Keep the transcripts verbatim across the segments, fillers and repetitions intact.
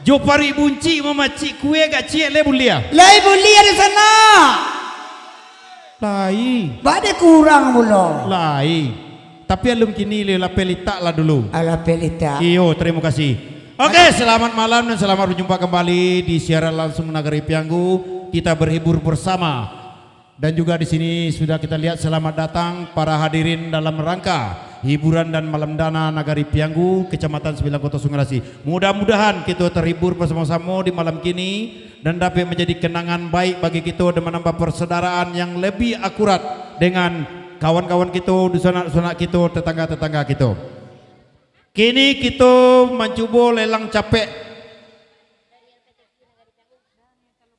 Jo paruik buncik mamacik kue agak ciek lai buliah. Lai buliah di sana. Lai. Bade kurang pulo. Lai. Tapi alun kini lai, lapeh litak lah dulu. Ah, lapeh litak. Iyo, terima kasih. Oke, selamat malam dan selamat berjumpa kembali di siaran langsung Nagari Pianggu. Kita berhibur bersama. Dan juga di sini sudah kita lihat, selamat datang para hadirin dalam rangka hiburan dan malam dana Nagari Pianggu, Kecamatan Sembilan Koto Sungai Lasi. Mudah-mudahan kita terhibur bersama-sama di malam kini dan dapat menjadi kenangan baik bagi kita dan menambah persaudaraan yang lebih akurat dengan kawan-kawan kita, dunsanak-dunsanak kita, tetangga-tetangga kita. Kini kita mancubo lelang capek.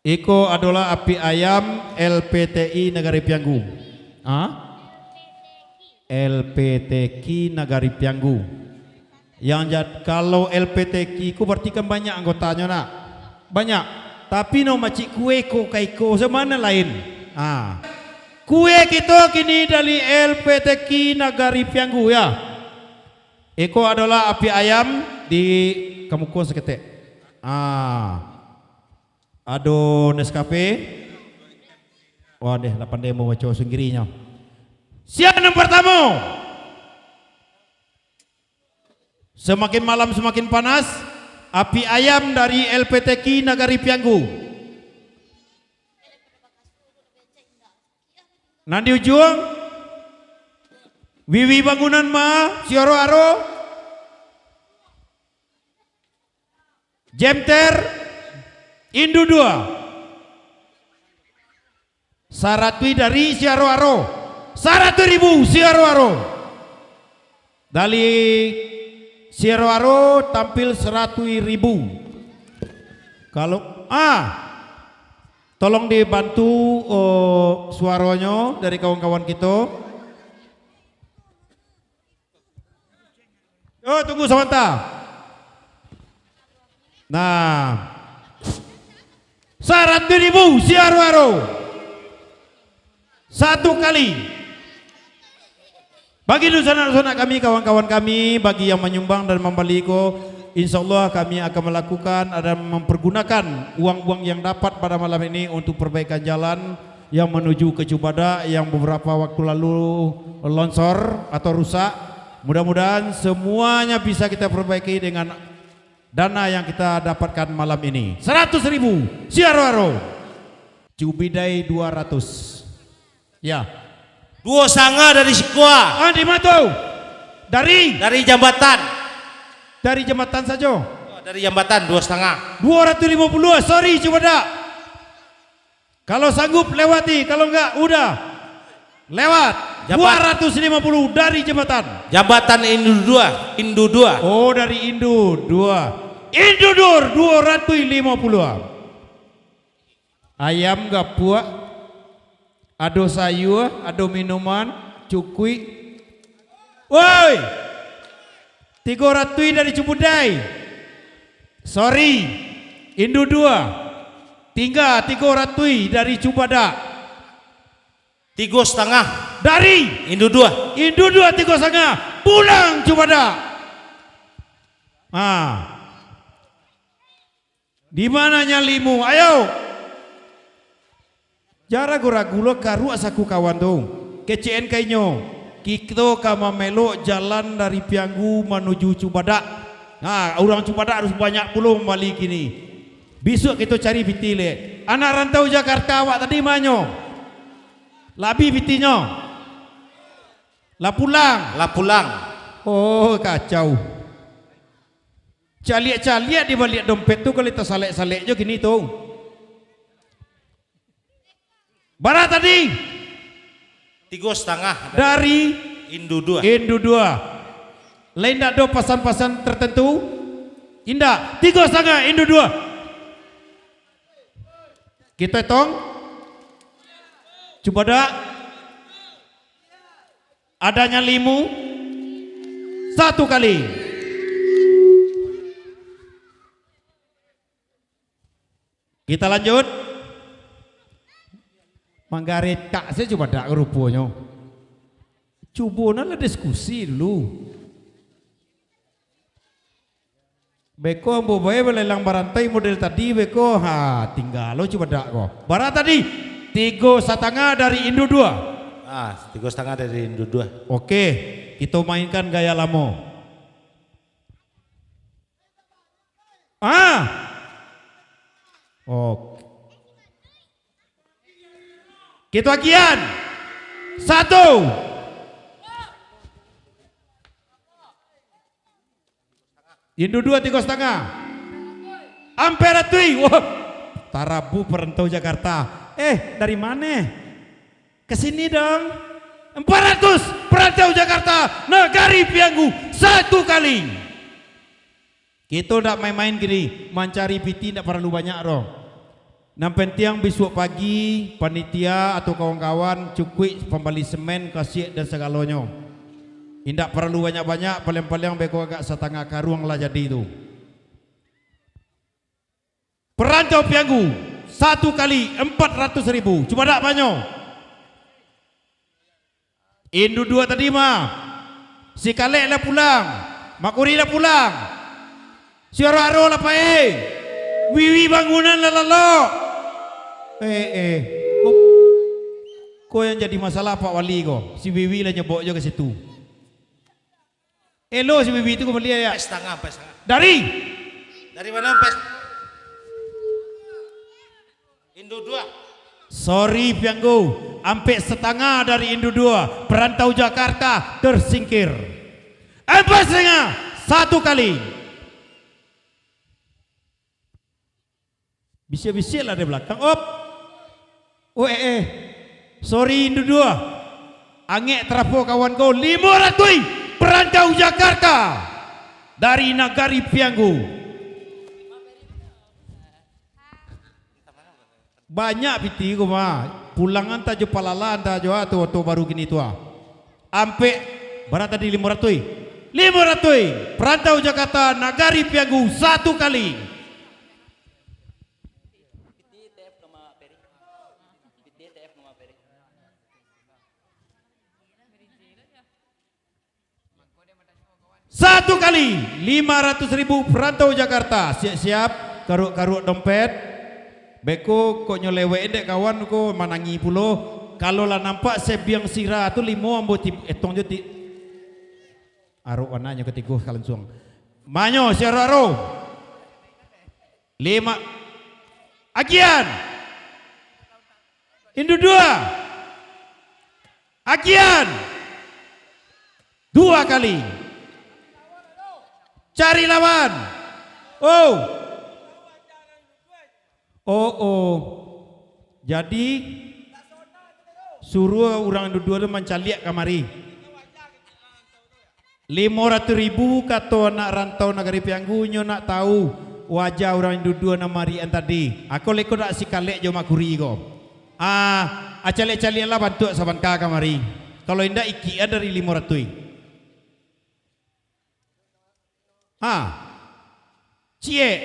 Iko adolah api ayam L P T I Nagari Pianggu. Ah? L P T Q Nagari Pianggu. Yang jat-, kalau L P T Q ko berarti kan banyak anggotanyo, nak? Banyak. Tapi no macik kue ko ka iko, samana lain. Ah. Kue kito kini dari L P T Q Nagari Pianggu, ya. Iko adolah api ayam di kamuko saketek. Ah. Ado Nescafe. Wah, deh, lah pandai mambaco sendiri nyo. Siap nan partamo. Semakin malam semakin panas, api ayam dari L P T Q Nagari Pianggu. Nan di ujuang, Wiwi Bangunan ma, Siaro Aro, Jemter, Indu dua. Saratuih dari Siaro Aro. Saratuih ribu Siaro Aro. Dari Siaro Aro tampil saratuih ribu. Kalau, ah, tolong dibantu, oh, suaronyo dari kawan-kawan kito. Oh, tunggu samanta. Nah. Saratuih ribu, Siaro Aro. Satu kali. Bagi dunsanak-dunsanak kami, kawan-kawan kami, bagi yang manyumbang dan mambali ko, insyaallah kami akan melakukan dan mempergunakan uang-uang yang dapat pada malam ini untuk perbaikan jalan yang menuju ke Cubadak yang beberapa waktu lalu longsor atau rusak. Mudah-mudahan semuanya bisa kita perbaiki dengan dana yang kita dapatkan malam ini. Saratus ribu, Siaro Aro. Cubidai dua ratus. Ya. Duo satangah dari sikoa. Ah, di ma tu? Dari? Dari jambatan. Dari jambatan sajo. Dari jambatan, duo satangah. Dua ratus lima puluh, sorry, Cubadak. Kalau sanggup, lewati. Kalau enggak, udah. Lewat. Jambat- Dua ratus lima puluh dari jambatan. Jambatan Indu dua, Indu dua. Oh, dari Indu dua. Indu dua, dua ratus lima puluh. Ayam gapuak, ado sayua, ado minuman, cukuik. Woi! Tigo ratuih dari Cubudai. Sorry, Indu dua. Tingga tigo ratuih dari Cubadak. Tigo satangah. Dari? Indu dua. Indu dua tigo satangah. Pulang Cubadak. Ah. Di mana nyalimu? Ayo. Jan ragu-ragu lo, karuak saku kawan tu. Kecek-an ka inyo. Kito ka mamelok jalan dari Pianggu manuju Cubadak. Nah, urang Cubadak harus banyak pulo mambali kini. Bisuak kito cari piti lek. Anak rantau Jakarta awak tadi manyo? Lah abih pitinyo? Lah pulang? Lah pulang. Oh, kacau. Caliak-caliak di baliak dompet tu, kalau tasalek-salek jo kini tu. Bara tadi? Tigo satangah. Dari? Indu dua. Indu dua. Lain ndak ado pasan-pasan tertentu? Indak. Tigo satangah, Indu dua. Kito etong. Cubadak. Adanya limu. Satu kali. Kita lanjut. Manggaretak sajo Cubadak ruponyo. Cubo nah lah diskusi dulu. Beko ambo bae balelang barantai model tadi beko. Ha, tingga lo cubadak ko. Bara tadi? Tigo satangah dari Indu Dua. Ah, tigo satangah dari Indu Dua. Oke, kito mainkan gaya lamo. Ah. Oke. Kito agian. Satu. Indu Dua tigo satangah. Ampek ratuih. Wah. Tarabu perantau Jakarta. Eh, dari mano? Ke sini dong. Empat ratus. Perantau Jakarta, Nagari Pianggu, satu kali. Kito ndak main-main kini, mancari pitih ndak paralu banyak doh. Nan pentiang bisuak pagi, panitia atau kawan-kawan cukuik pambali semen, kasiak, dan sagalonyo. Indak paralu banyak-banyak, paliang-paliang beko agak satangah karuang lah jadi tu. Perantau Pianggu, satu kali empat ratus ribu. Cubadak banyo. Indu Dua tadi mah. Si Kalek lah pulang. Makuri lah pulang. Si Aro-Aro lah pae. Wiwi Bangunan lah lalok. Eh, eh. Ko, ko yang jadi masalah Pak Wali ko. Si Wiwi lah nyebok jo ka situ. Elo si Wiwi tu ka bali ya. Ampek satangah, ampek satangah. Dari? Dari mano ampek? Indu Dua. Sorry, Pianggu. Ampek satangah dari Indu Dua. Perantau Jakarta tersingkir. Ampek satangah. Satu kali. Bisiak-bisiak lah dari balakang. Op. Oh, eh, eh. Sorry, Indu Dua. Angek tarapo kawan ko. Limo ratuih. Perantau Jakarta. Dari Nagari Pianggu. Banyak pitih ko mah. Pulang antah jo palala, antah jo ato, ato baru kini tu ah. Ampek, bara tadi? Limo ratuih. Limo ratuih. Perantau Jakarta, Nagari Pianggu, satu kali. Satu kali, lima ratus ribu perantau Jakarta. Siap-siap, karuak-karuak dompet. Beko, kok nyo lewek dek kawan ko, manangi pulo. Kalau lah nampak sebiang sira tu limo, ambo ti-, etong jo ti-, arok anaknyo katigo ka lansuang. Manyo, si aro-aro. Lima. Agian. Indu Dua. Agian. Dua kali. Cari lawan. Oh. Oh, oh. Jadi, suruah urang Indu Dua tu mancaliak kamari. Limo ratuih ribu, kato anak rantau Nagari Pianggu, nyo nak tahu wajah urang Indu Dua nan mariak tadi. Ako leko dak si Kalek jo Mak Kuri ko. Ah, ah, caliak-caliaklah bantuak sabanta kamari. Kalau indak, ikikan dari limo ratuih. Ah. Ciek.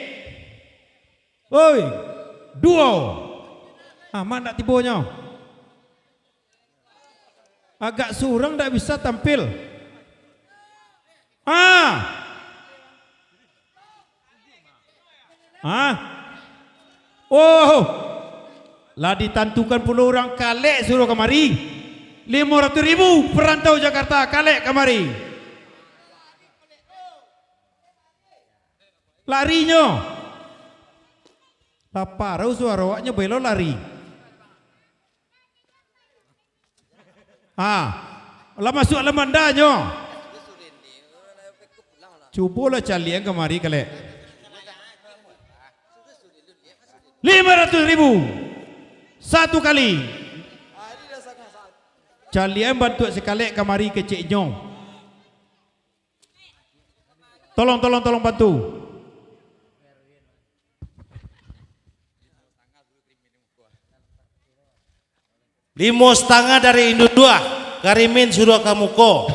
Oi. Duo. Ah, ma ndak tibonyo? Agak surang ndak bisa tampil. Ah. Ah. Oh. Lah ditantukan pulo urang Kalek suruah kamari. Limo ratuih ribu perantau Jakarta, Kalek kamari. Larinyo. Lah parau suaro awaknyo belo lari. Ah. Lah masuak lah mandanyo. Cubolah caliak kamari, Kalek. Lima ratus ribu. Satu kali. Caliak bantuak si Kalek kamari keceknyo. Tolong, tolong, tolong bantu. Limo satangah dari Indu Dua, Karimin suruah ka muko.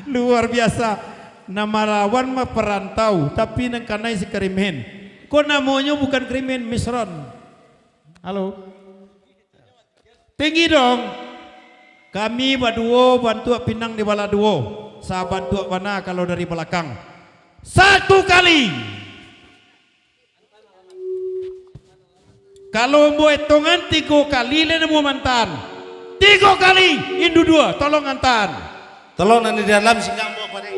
Luar biasa. Nan malawan mah parantau, tapi nan kanai si Karimin. Ko namonyo bukan Karimin, Misron. Halo. Tinggi dong. Kami baduo bantuak pinang di balah duo. Sabantuak bana kalau dari balakang. Satu kali. Kalau ambo etongan tigo kali lai namo mantan. Tigo kali, indu duo, tolong antan. Tolong nan di dalam singgah ambo, Pak Dek.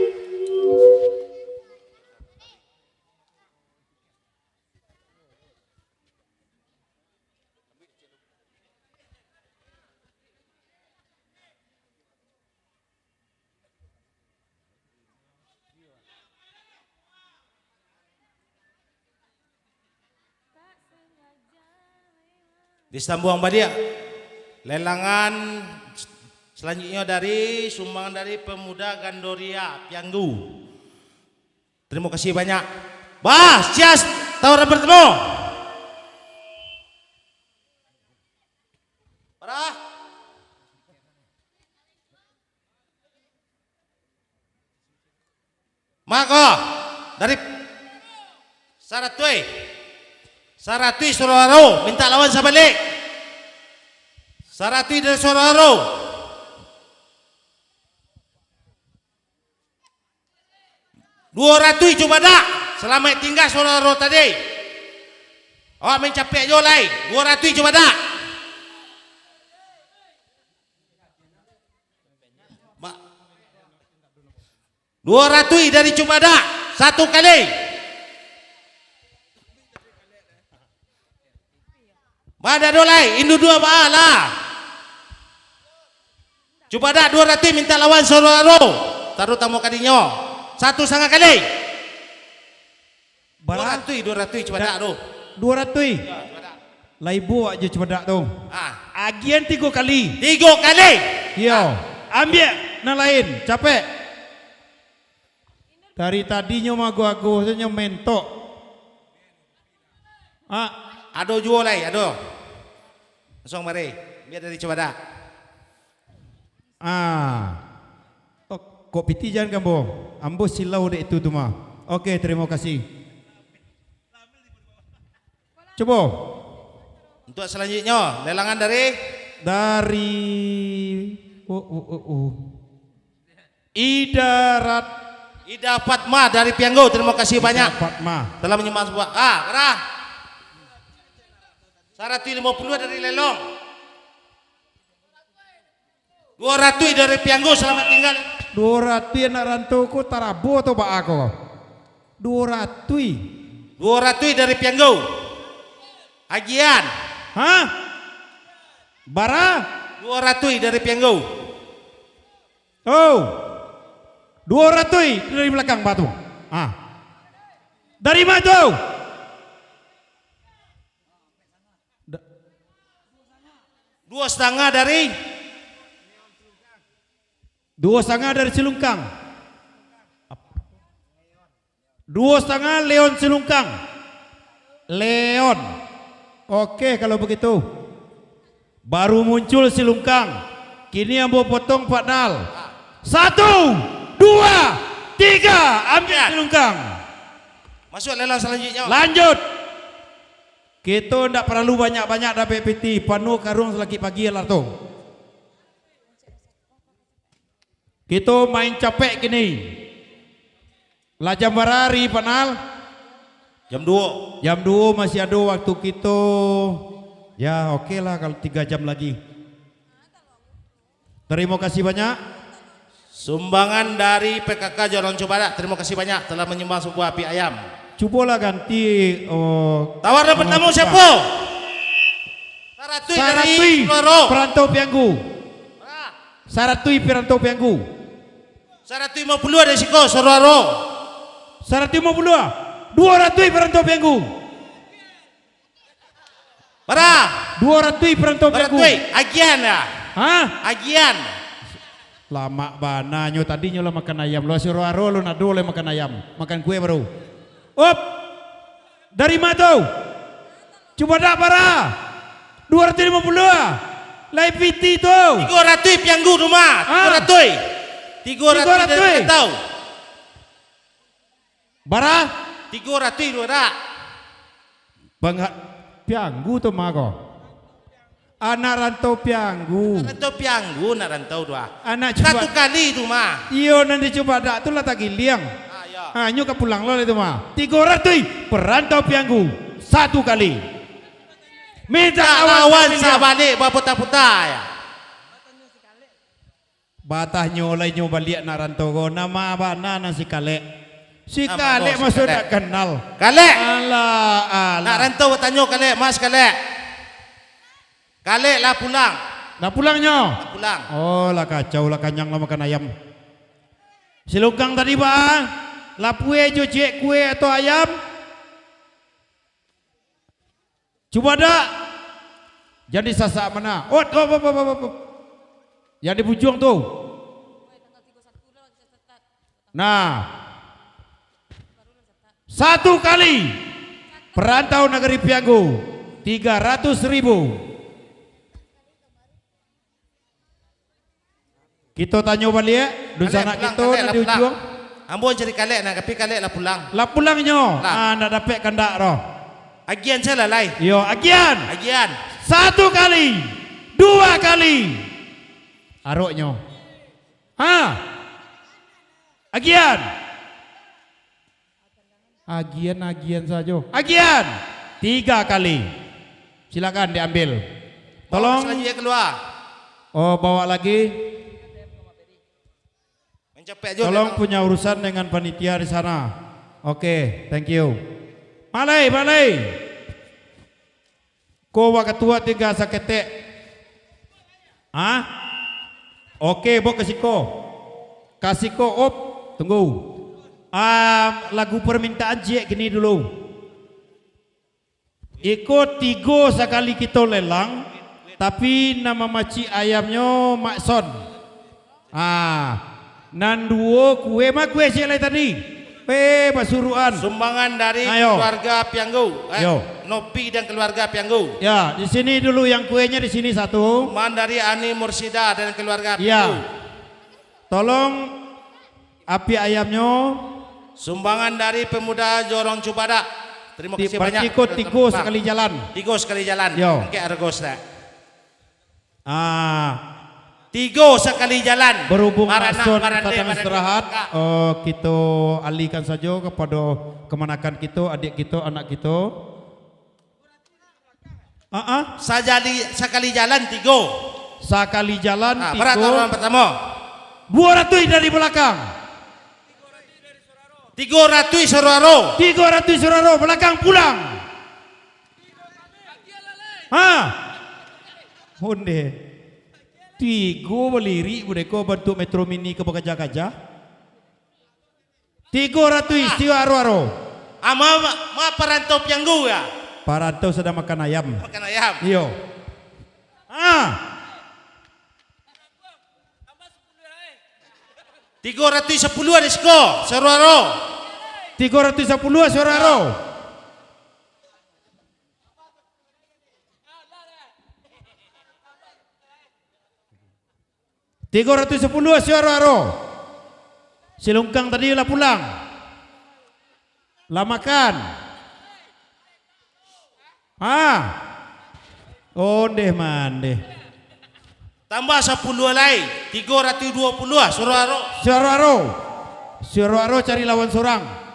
Disambuang baliak. Lelangan selanjutnya dari sumbangan dari Pemuda Gandoria Pianggu. Terima kasih banyak. Bah, sias, tawaran bertemu. Parah. Mako, dari saratuih. Saratuih Soraro, mintak lawan sabalik. Saratuih dari Soraro. Duo ratuih cubadak, salamaik tingga Soraro tadi. Awak main capek juo lai, duo ratuih cubadak. Ma-, duo ratuih dari cubadak, satu kali. Badado lai, indu duo baa lah. Cubadak duo ratuih mintak lawan Soraro. Tarutamo kadinyo. Satu satangah kali. Bara? Duo ratuih, duo ratuih cubadak Da-, tu. Duo ratuih. Yo, cubadak. Lai buak jo cubadak tu. Ah. Agian tigo kali. Tigo kali. Iyo. Ambiak nan lain, capek. Dari tadinyo maago-ago sajo nyo mentok. Ah. Ado juo lai, ado. Langsuang mari. Ambiak dari cubadak. Ah. Oh, kok pitih jan ka ambo? Ambo silau dek itu tu mah. Oke, terima kasih. Cubo. Untuk selanjutnya, lelangan dari? Dari, oh, oh, oh, oh. Ida Rat- Ida Fatma dari Pianggo, terima kasih Ida banyak. Fatma. Telah menyumbang sebuah. Ah, berah. Saratuih limo puluah dari Lelong. Duo ratuih dari Pianggo, selamat tinggal. Duo ratuih anak rantau ko tarabo atau baa ko? Duo ratuih. Duo ratuih dari Pianggo. Agian. Hah? Bara? Duo ratuih dari Pianggo. Oh. Duo ratuih dari balakang batu. Ah. Dari ma tu? Da- Duo satangah dari? Duo satangah dari Silungkang. Duo satangah Leon Silungkang. Leon. Oke, kalau begitu. Baru muncul Silungkang. Kini ambo potong Pak Nal. Satu, dua, tiga. Ambiak Ya. Silungkang. Masuk lelang selanjutnya. Lanjut. Kito ndak paralu banyak-banyak dapek pitih, panuah karuang salakik pagi alah tu. Kito main capek kini. Lah jam bara ari, Pak Nal? Jam duo. Jam duo masih ado waktu kito. Ya, oke lah kalau tiga jam lagi. Tarimo kasih banyak. Sumbangan dari P K K Jorong Cubadak, tarimo kasih banyak telah manyumbang sabuah api ayam. Cubolah ganti, oh, Tawaran pertama siapa? Saratuih dari Saratuih Soraro. Perantau Pianggu. Bara? Saratuih Perantau Pianggu. Saratuih limo puluah dari siko, Soraro. Saratuih limo puluah. Duo ratuih Perantau Pianggu. Bara? Duo ratuih Perantau Pianggu. Bara ratuih. Agian ya? Hah? Agian. Lamak bana nyo, tadinyo lah makan ayam. Lo Soraro lo nado lah makan ayam. Makan kue baru. Op. Dari ma tu? Cubadak bara? Duo ratuih limo puluah. Lai pitih tu. Tigo ratuih Pianggu tu mah. Ah. Tigo ratuih. Tigo ratuih dari Perantau. Bara? Tigo ratuih tu ada. Bangak Pianggu tu mah ko. Anak rantau Pianggu. Anak rantau Pianggu, anak rantau tu ah. Anak Cubadak. Satu kali tu mah. Iyo, nan di Cubadak tu lah tagiliang. Ah, iyo. Ah, nyo ka pulang lo itu mah. Tigo ratuih, Perantau Pianggu, satu kali. Minta lawan lawan sabalik. Sabalik baputa-puta ya. Batanyo lai nyo baliak nak rantau ko, nama bana nan si Kalek. Si Kalek masuak dak kenal. Kalek. Alah, alah. Nak rantau batanyo Kalek, Mas Kalek. Kalek lah pulang. Lah pulang nyo? Lah pulang. Oh, lah kacau, lah kanyang lah makan ayam. Silukang tadi, Bang. Lapue jo ciek kue atau ayam? Cubadak. Jan disasak mah. Ot, op, op, op, op, op. Yang di bujuang tu. Nah. Satu kali. Perantau Nagari Pianggu. Tiga ratus ribu. Kito tanyo baliak, dunsanak kito nan di ujuang. Ambo cari Kalek nah, tapi Kalek lah pulang. Lah pulang nyo. Lah. Ah, ndak dapek kandak doh. Agian sajo lah, lai. Yo, agian. Agian. Satu kali, dua kali. Aroknyo. Ha. Agian. Agian, agian sajo. Agian! Tiga kali. Silakan diambil. Tolong. Bawa selanjutnya keluar. Oh, bawa lagi. Main capek aja. Tolong memang. Punya urusan dengan panitia di sana. Oke, thank you. Malai, malai. Ko wak katua tingga saketek. Ah? Oke, bo ka siko. Ka siko, op, tunggu. Ah, lagu permintaan ciek kini dulu. Iko tigo sakali kito lelang, tapi nan mamacik ayamnyo Mak Son. Ah, nan duo kue, ma kue ciek lai tadi? Eh, basuruan. Sumbangan dari Ayo. Keluarga Pianggu. Eh, Yo. Nopi dan keluarga Pianggu. Ya, di sini dulu yang kuenya, di sini satu. Sumbangan dari Ani Mursida dan keluarga Ya. Pianggu. Tolong api ayamnyo. Sumbangan dari pemuda Jorong Cubadak. Terima Di kasih banyak. Partiko tigo sakali jalan. Tigo sakali jalan. Yo. Angkek argo sudah. Ah, Tigo sakali jalan. Berhubung Maranak, Mason Marande, sadang Marande. Istirahat, eh, kito alihkan sajo kepada kemanakan kito, adik kito, anak kito. Ah, ah. Sajali, sakali jalan tigo. Sakali jalan Ah, tigo. Berat orang pertama. Dua ratus dari belakang. Tigo ratus saudara. Tigo ratus saudara, belakang pulang. Ha? Onde. Tigo balirik budeko bantuak Metro Mini ka bagajah-gajah. Tigo ratus Ah. Sio aro-aro. Ah, ma, ma, ma parantau pianggu ya? Parantau sadang makan ayam. Makan ayam. Iyo. Ha. Tigo ratus sapuluah di siko, saudara. Tigo ratus sapuluah, saudara. Tigo ratus sapuluah, saudara. Silungkang tadi lah pulang. Lah makan. Ha. Ondeh mandeh. Tambah sapuluah lai, tigo ratus duo puluah, suaro-aro. Suaro-aro. Suaro-aro cari lawan surang.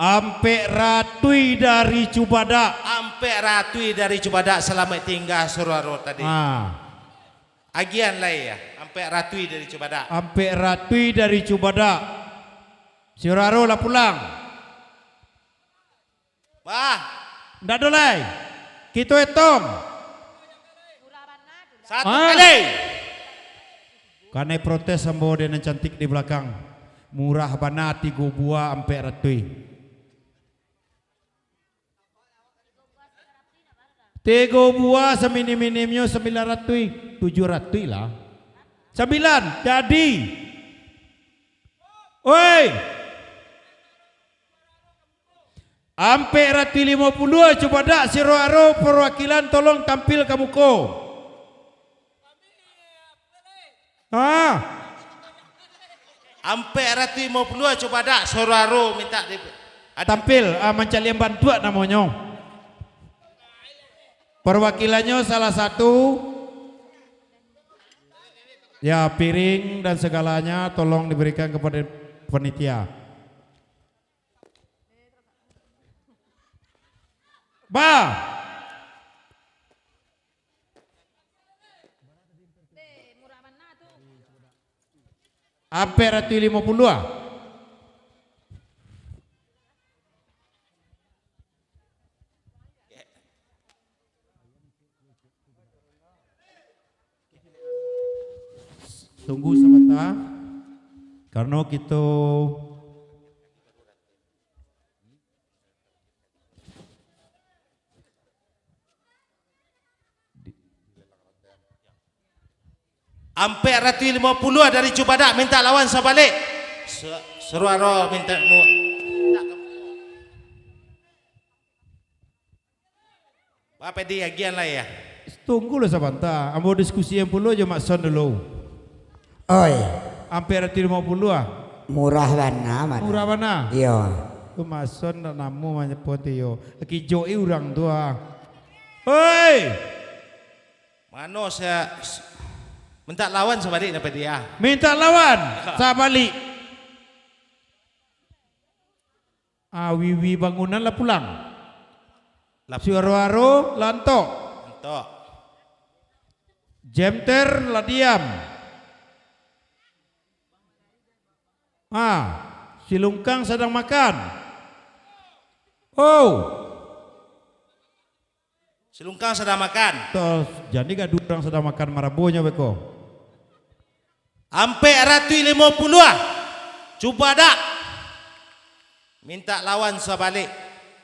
Ampek ratuih dari Cubadak. Ampek ratuih dari Cubadak, salamaik tingga, suaro-aro tadi. Ah. Agian lai ya, ampek ratuih dari Cubadak. Ampek ratuih dari Cubadak. Suaro-aro lah pulang. Bah. Ndak ado lai. Kito etong. Satu Ah. kali. Kanai protes ambo dek nan cantik di balakang. Murah bana tigo buah ampek ratuih. Tigo buah saminim-minimnyo sambilan ratuih, tujuah ratuih lah. Sambilan, jadi. Oi. Ampek ratuih limo puluah, Cubadak, suaro-aro perwakilan tolong tampil ka muko. Ha. Ampek ratuih limo puluah, cubadak, suaro mintak di-, ad- Tampil, ah, mancaliak bantuak namonyo. Perwakilannyo salah satu, ya, piring dan segalanya tolong diberikan kepada panitia. Ba. Ampek ratuih limo puluah. Tunggu sabanta, karano kito Ampek ratuih limo puluah dari Cubadak mintak lawan sabalik. Su-, suaro mintak mu-, mintak ka-, Bapak di agian lah ya. Tunggu lah sabanta, ambo diskusi yang pulo jo Mak Son dulu. Oi. Ampek ratuih limo puluah ah. Murah bana, mano? Murah bana? Iyo. Tu Mak Son ndak namo manyapo tu yo. Kijok i urang tu ah. Oi! Mano sa-, s-, mintak lawan sabalik dapek dia. Mintak lawan sabalik. Ah, wiwi bangunan lah pulang. Lap- Suaro-aro lah antok. Antok. Jenter lah diam. Ah, si Lungkang sadang makan. Oh. Si Lungkang sadang makan. Tos, jadi gaduh urang sadang makan marabonyo beko. Ampek ratuih limo puluah ah. Cubadak. Mintak lawan sabalik.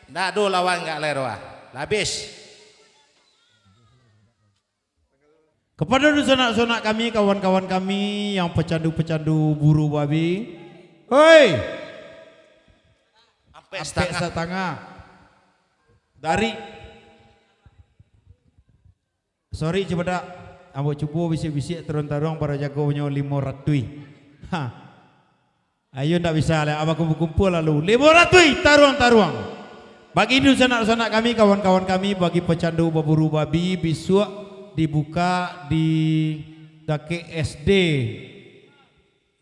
Ndak ado lawan gak lai roh ah. Lah abih. Kepada dunsanak-sanak kami, kawan-kawan kami yang pecandu-pecandu buru babi. Hoi! Ampek satangah. Dari, sorry, Cubadak. Ambo cubo bisiak-bisiak taruang-taruang, barajagonyo limo ratuih. Ha. Ayo, ndak bisa lai, abah kumpul-kumpul lalu. Limo ratuih, taruang-taruang. Bagi dunsanak-sanak kami, kawan-kawan kami, bagi pecandu baburu babi, bisuak dibuka di dakek S D.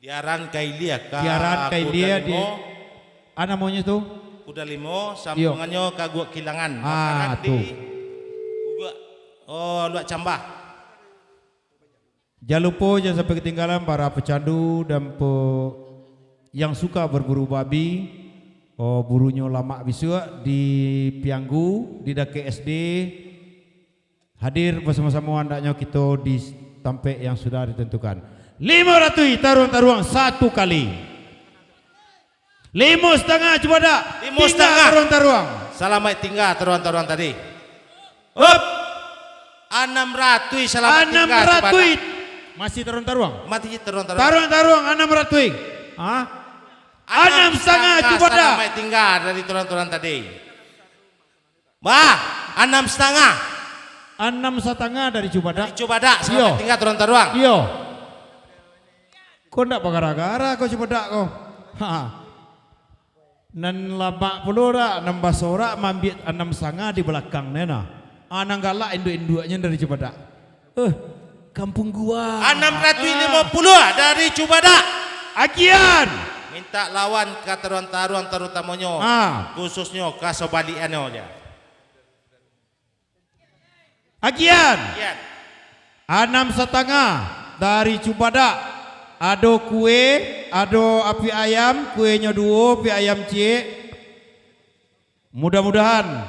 Diaran Kailia ka Diaran Kailia di, Kuda Limo. Ah, namonyo tu? Kuda Limo, Iyo. Sambuangannyo ka Guak Kilangan. Ah, Makanan tu. Di Guak, oh, Luak Cambah. Jan lupo, jan sampai ketinggalan para pecandu dan pe-, yang suka berburu babi, oh, burunyo lamak bisuak di Pianggu, di dakek S D. Hadir basamo-samo andaknyo kito di tampek yang sudah ditentukan. Limo ratuih taruang-taruang satu kali. Limo satangah, Cubadak. Limo satangah. Tingga taruang-taruang. Salamaik tingga taruang-taruang tadi. Hup. Anam ratuih, salamaik tingga, Cubadak. Anam ratuih. Masih taruang-taruang? Masih taruang-taruang. Taruang-taruang, anam ratuih. Hah? Anam satangah, Cubadak. Salamaik tingga dari taruang-taruang tadi. Bah, anam satangah. Anam satangah dari Cubadak. Dari Cubadak, Iyo. Salamaik tingga taruang-taruang. Iyo. Ko ndak bagara-gara ko Cubadak ko. Ha. Nan lamak pulo dak, nan basorak maambiak anam satangah di balakang ne nah. Ah, nan galak induak-induaknyo dari Cubadak. Eh, kampung gua. Anam ratuih limo puluah dari Cubadak. Agian. Mintak lawan ka taruang-taruang, tarutamonyo, Ah. khususnyo ka sabaliaknyo ja. Agian. Agian. Anam satangah dari Cubadak. Ado kue, ado api ayam, kuenyo duo, api ayam ciek. Mudah-mudahan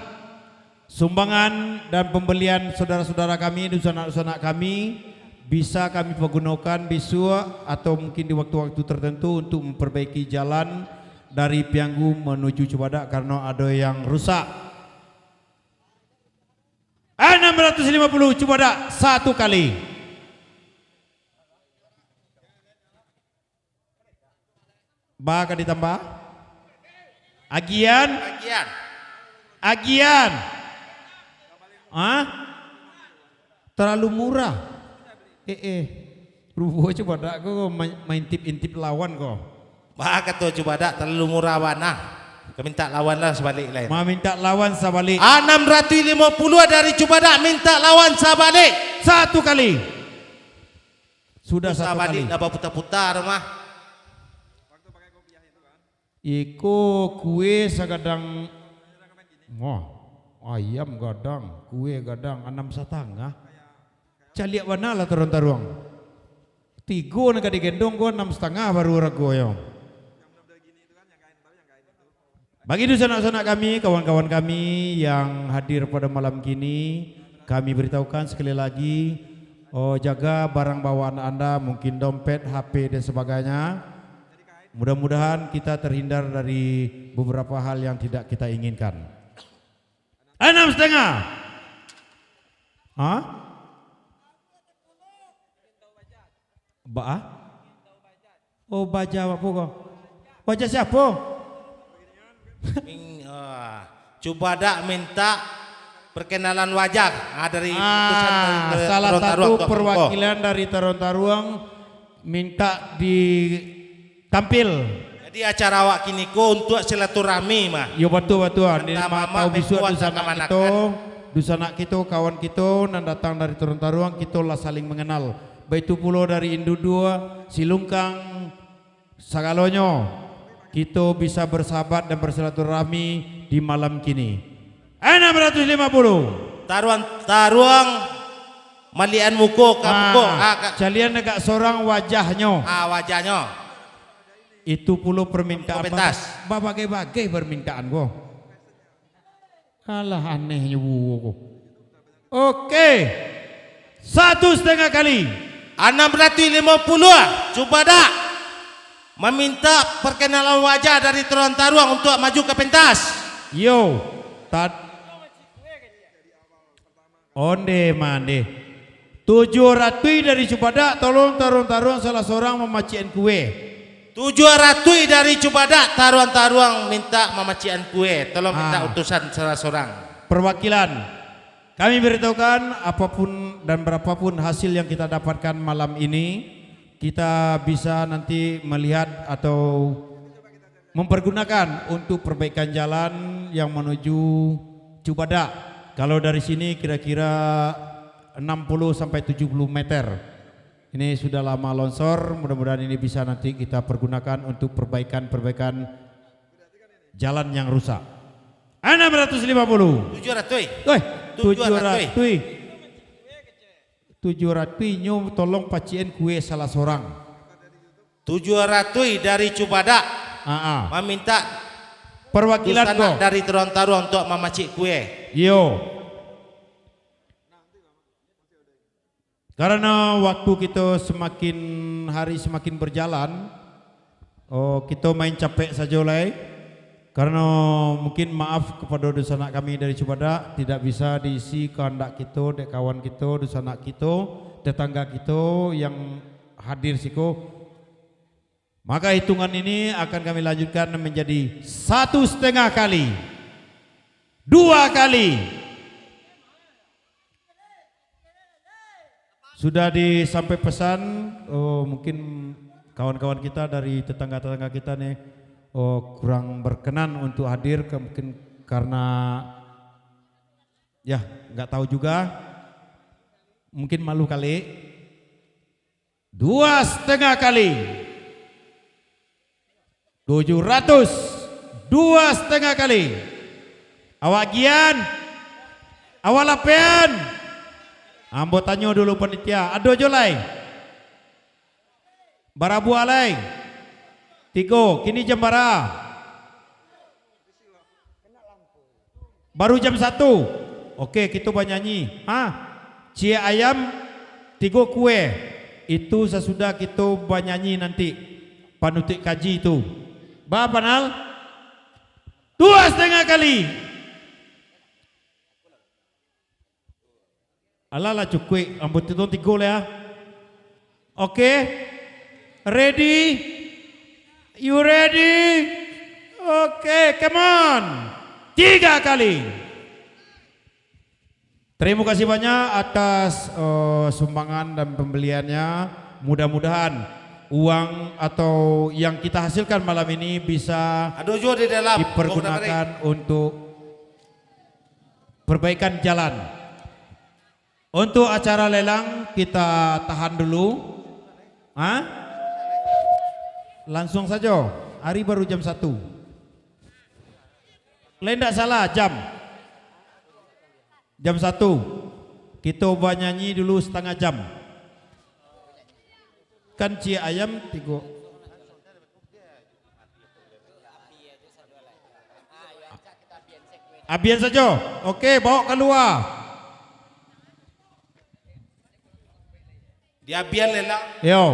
sumbangan dan pembelian saudara-saudara kami, dunsanak-dunsanak kami, bisa kami pagunokan bisuak atau mungkin di waktu-waktu tertentu untuk memperbaiki jalan dari Pianggu menuju Cubadak karena ada yang rusak. Anam ratus lima puluh Cubadak satu kali. Ba ka ditambah? Agian? Agian. Agian. Hah? Terlalu murah. Eh, eh. Rupo Cubadak ko main, main intip-intip lawan ko. Bah, kato Cubadak, talalu murah bana. Ka mintak lawan lah sabalik lain. Mamintak lawan sabalik. Anam ratuih limo puluah dari Cubadak, mintak lawan sabalik. Satu kali. Sudah satu kali. Sabalik lah baputa-puta tu mah. Iko kue sagadang, wah, ayam gadang, kue gadang, anam satangah. Caliak bana lah taruang-taruang. Tigo nan ka digendong ko anam satangah baru ragonyo. Bagi dunsanak-sanak kami, kawan-kawan kami yang hadir pada malam kini, kami beritahukan sekali lagi, oh, jaga barang bawaan anda, mungkin dompet, H P, dan sebagainya. Mudah-mudahan kita terhindar dari beberapa hal yang tidak kita inginkan. Anam satangah. Hah? Ba-, ah? Oh, baja apo ko? Baja siapo? Min-, ah, Cubadak minta perkenalan wajah. Ah, dari utusan dari, ah, salah satu perwakilan dari Taruang-Taruang minta ditampil. Jadi, acara awak kini ko untuak silaturahmi mah. Yo, batua, batua. Antah mamak, bisuak, beko, antah dunsanak kito, kamanakan. Dunsanak kito, kawan kito nan datang dari Taruang-Taruang, kito lah saling mengenal. Baitu pulo dari Induduo, Silungkang, sagalonyo, kito bisa bersahabat dan bersilaturahmi di malam kini. Anam ratuih lima puluh. Taruang-taruang maliek-an muko ka muko. Ah, ka- calian agak sorang wajahnyo. Ah, wajahnyo. Itu pulo permintaan. Muko pentas. Ba-, babagai-bagai permintaan ko. Alah, anehnyo buo ko. Oke. Satu satangah kali. Anam ratuih limo puluah, Cubadak maminta perkenalan wajah dari Taruang-Taruang untuak maju ka pentas. Yo. Tad-, onde mande. Tujuah ratuih dari Cubadak, tolong Taruang-Taruang salah sorang mamacikan kue. Tujuah ratuih dari Cubadak, Taruang-Taruang minta mamacikan kue. Tolong minta, ah, utusan salah sorang. Perwakilan. Kami beritahukan, apapun dan berapapun hasil yang kita dapatkan malam ini, kita bisa nanti melihat atau mempergunakan untuk perbaikan jalan yang menuju Cubadak. Kalau dari sini kira-kira enam puluh sampai tujuh puluh meter. Ini sudah lama longsor, mudah-mudahan ini bisa nanti kita pergunakan untuk perbaikan-perbaikan jalan yang rusak. Anam ratus lima puluh. Tujuah ratuih. Weh, tujuah ratuih. Tujuah ratuih. Tujuah ratuih nyo tolong pacikan kue salah sorang. Tujuah ratuih dari Cubadak. Ah, ah. Maminta perwakilan dunsanak ko dari Taruang-Taruang untuak mamacik kue. Iyo. Karano waktu kito samakin hari samakin bajalan, oh, kito main capek sajo lai. Karano mungkin maaf kapado dunsanak kami dari Cubadak, tidak bisa diisi kahandak kito, dek kawan kito, dunsanak kito, tetangga kito yang hadir siko. Maka hitungan ini akan kami lanjutkan menjadi satu satangah kali, dua kali. Sudah disampai pesan, oh, mungkin kawan-kawan kita dari tetangga-tetangga kita nih, oh, kurang berkenan untuk hadir, ke-, mungkin karena, ya, nggak tahu juga, mungkin malu kali. Dua satangah kali. Tujuh ratus. Dua satangah kali. Awak gian? Awak lapean? Ambo tanyo dulu panitia, ado jo lai? Bara buah lai? Tigo. Kini jam bara? Baru jam satu. Oke, kito banyanyi. Ha? Ciek ayam, tigo kue. Itu sasudah kito banyanyi nanti. Panutuik kaji tu. Ba, Panal? Dua satangah kali. Alah lah, cukuik. Ambo tu tigo lah, ya. Oke. Ready? You ready? Oke, come on. Tiga kali. Terima kasih banyak atas, eh, sumbangan dan pembeliannya. Mudah-mudahan uang atau yang kita hasilkan malam ini bisa Ado juo di dalam. Dipergunakan untuk perbaikan jalan. Untuk acara lelang kita tahan dulu. Ha? Langsung sajo. Hari baru jam satu. Lai ndak salah jam. Jam satu. Kito banyanyi dulu satangah jam. Kan ciek ayam tigo. Abian sajo. Oke, bawa kalua. Diabian lelang. Yo.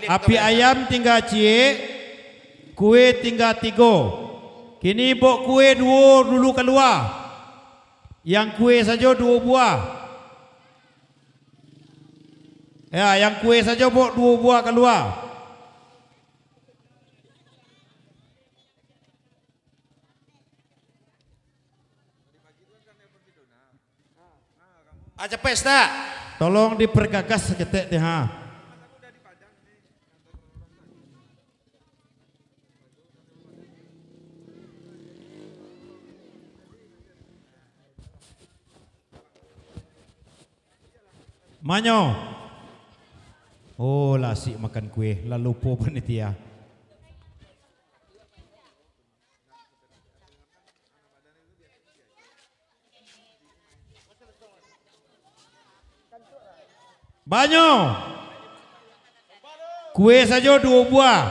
Api ayam tingga ciek, kue tingga tigo. Kini bok kue duo dulu kalua. Yang kue sajo duo buah. Ya, yang kue sajo bok duo buah kalua. Ah, capek, Stak. Tolong dipergagas saketek deh, ha. Manyo. Oh, lah asik makan kue, lah lupo panitia. Banyo. Kue sajo duo buah.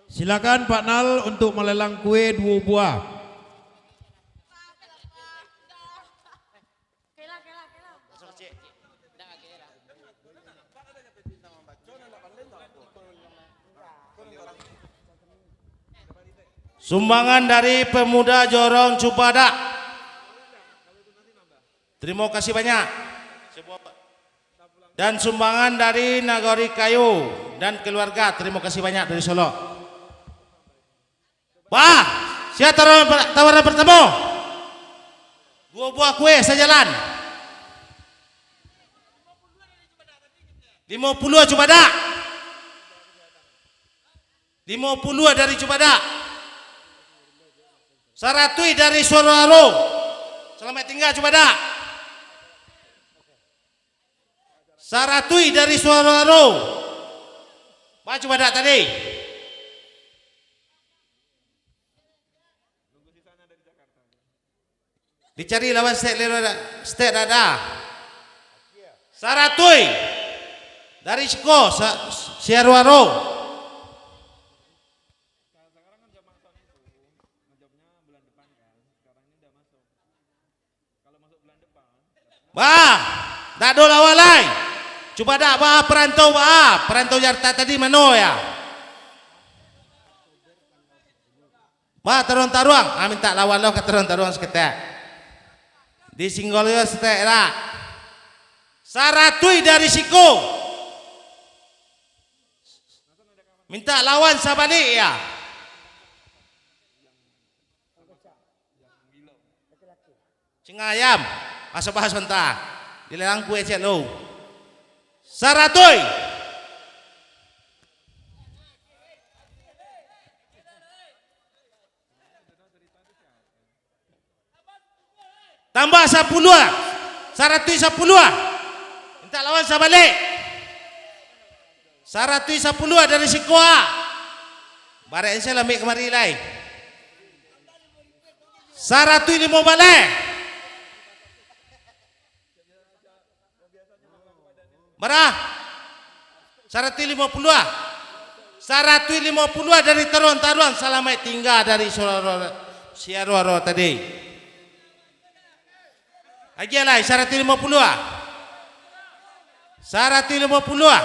Silakan Pak Nal untuk malelang kue duo buah. Sumbangan dari Pemuda Jorong Cubadak. Terima kasih banyak. Dan sumbangan dari Nagori Kayu dan keluarga. Terima kasih banyak dari Solok. Bah, sia tawaran, tawaran pertamo. Duo buah kue sajalan. Limo puluah cubadak. Limo puluah dari cubadak. Saratuih dari Suaro Aro. Salamaik tingga cubadak. Saratuih dari Suaro Aro. Ba cubadak tadi. Dicari lawan stek lelo da-, stek dada. Saratuih dari siko sa-, Suaro Aro. Bah, dak ado lawan lai. Cubadak bah, perantau bah, perantau Jakarta tadi mano ya? Bah, taruang-taruang. Ah, mintak lawan lo ka taruang-taruang saketek. Disinggol yo saketek lah. Saratuih dari siko. Mintak lawan sabalik ya. Singayam, aso bahas onta. Dilelang kue ciek lo. Saratuih. Tambah sapuluah. Saratuih sapuluah. Mintak lawan sabalik. Saratuih sapuluah dari siko a. Barek se lambek kamari lai. Saratuih limo baleh. Bara? Saratuih limo puluah. Saratuih limo puluah dari taruang-taruang, salamaik tingga dari Suaro-, Suaro-, Suaro-, Suaro tadi. Agiah lai, saratuih limo puluah. Saratuih limo puluah.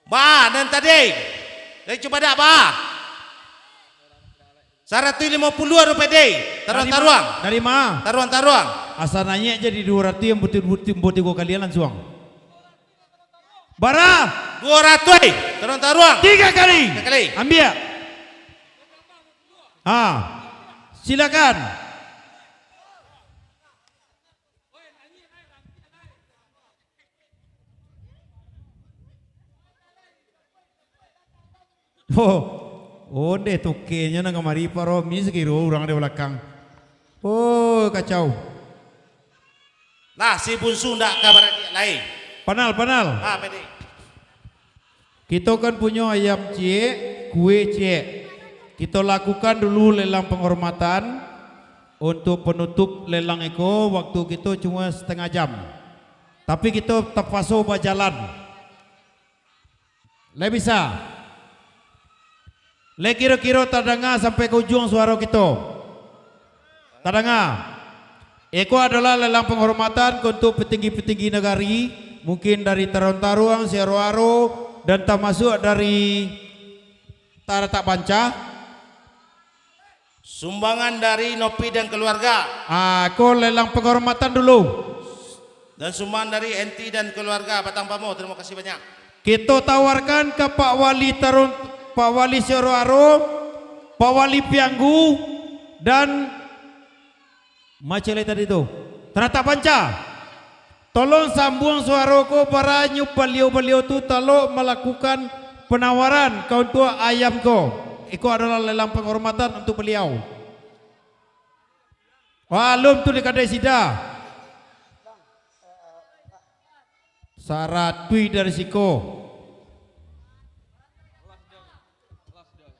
Ba, nan tadi. Dari cubadak ba. Saratuih limo puluah rupiah deh. Taruang-taruang. Dari ma? Taruang-taruang. Asa naiak jadi duo ratuih yang butuh-butuh buat tigo kalian langsung. Bara? Duo ratuih. Taruang-taruang. Tiga kali. Tiga kali. Ambiak. Ha. Silakan. Po, onde tokenyo nan kamari paro mi sagiro urang di balakang. Oh, kacau. Lah, si Bunsu ndak ka baradiak lai. Panal, panal. Ha, pede. Kito kan punyo ayam ciek, kue ciek. Kito lakukan dulu lelang penghormatan untuk penutup lelang iko, waktu kito cuma setengah jam. Tapi kito terpakso bajalan. Lai bisa? Lai kiro-kiro tadanga sampai ka ujuang suaro kito? Tadanga. Iko adolah lelang penghormatan ka untuk petinggi-petinggi nagari, mungkin dari taruang-taruang, siaro-aro, dan tamasuak dari Taratak Banca. Sumbangan dari Nopi dan keluarga. Ah, ko lelang penghormatan dulu. Dan sumbangan dari Enti dan keluarga Batang Pamo. Terima kasih banyak. Kito tawarkan ka Pak Wali Tarun, Pak Wali Siaro-aro, Pak Wali Pianggu, dan macam lai tadi tu. Taratak Banca. Tolong sambuang suaro ko, bara nyo baliau-baliau tu talok malakukan penawaran ka untuak ayam ko. Iko adolah lelang penghormatan untuak baliau. Alun tu di kadai sida. Saratuih dari siko.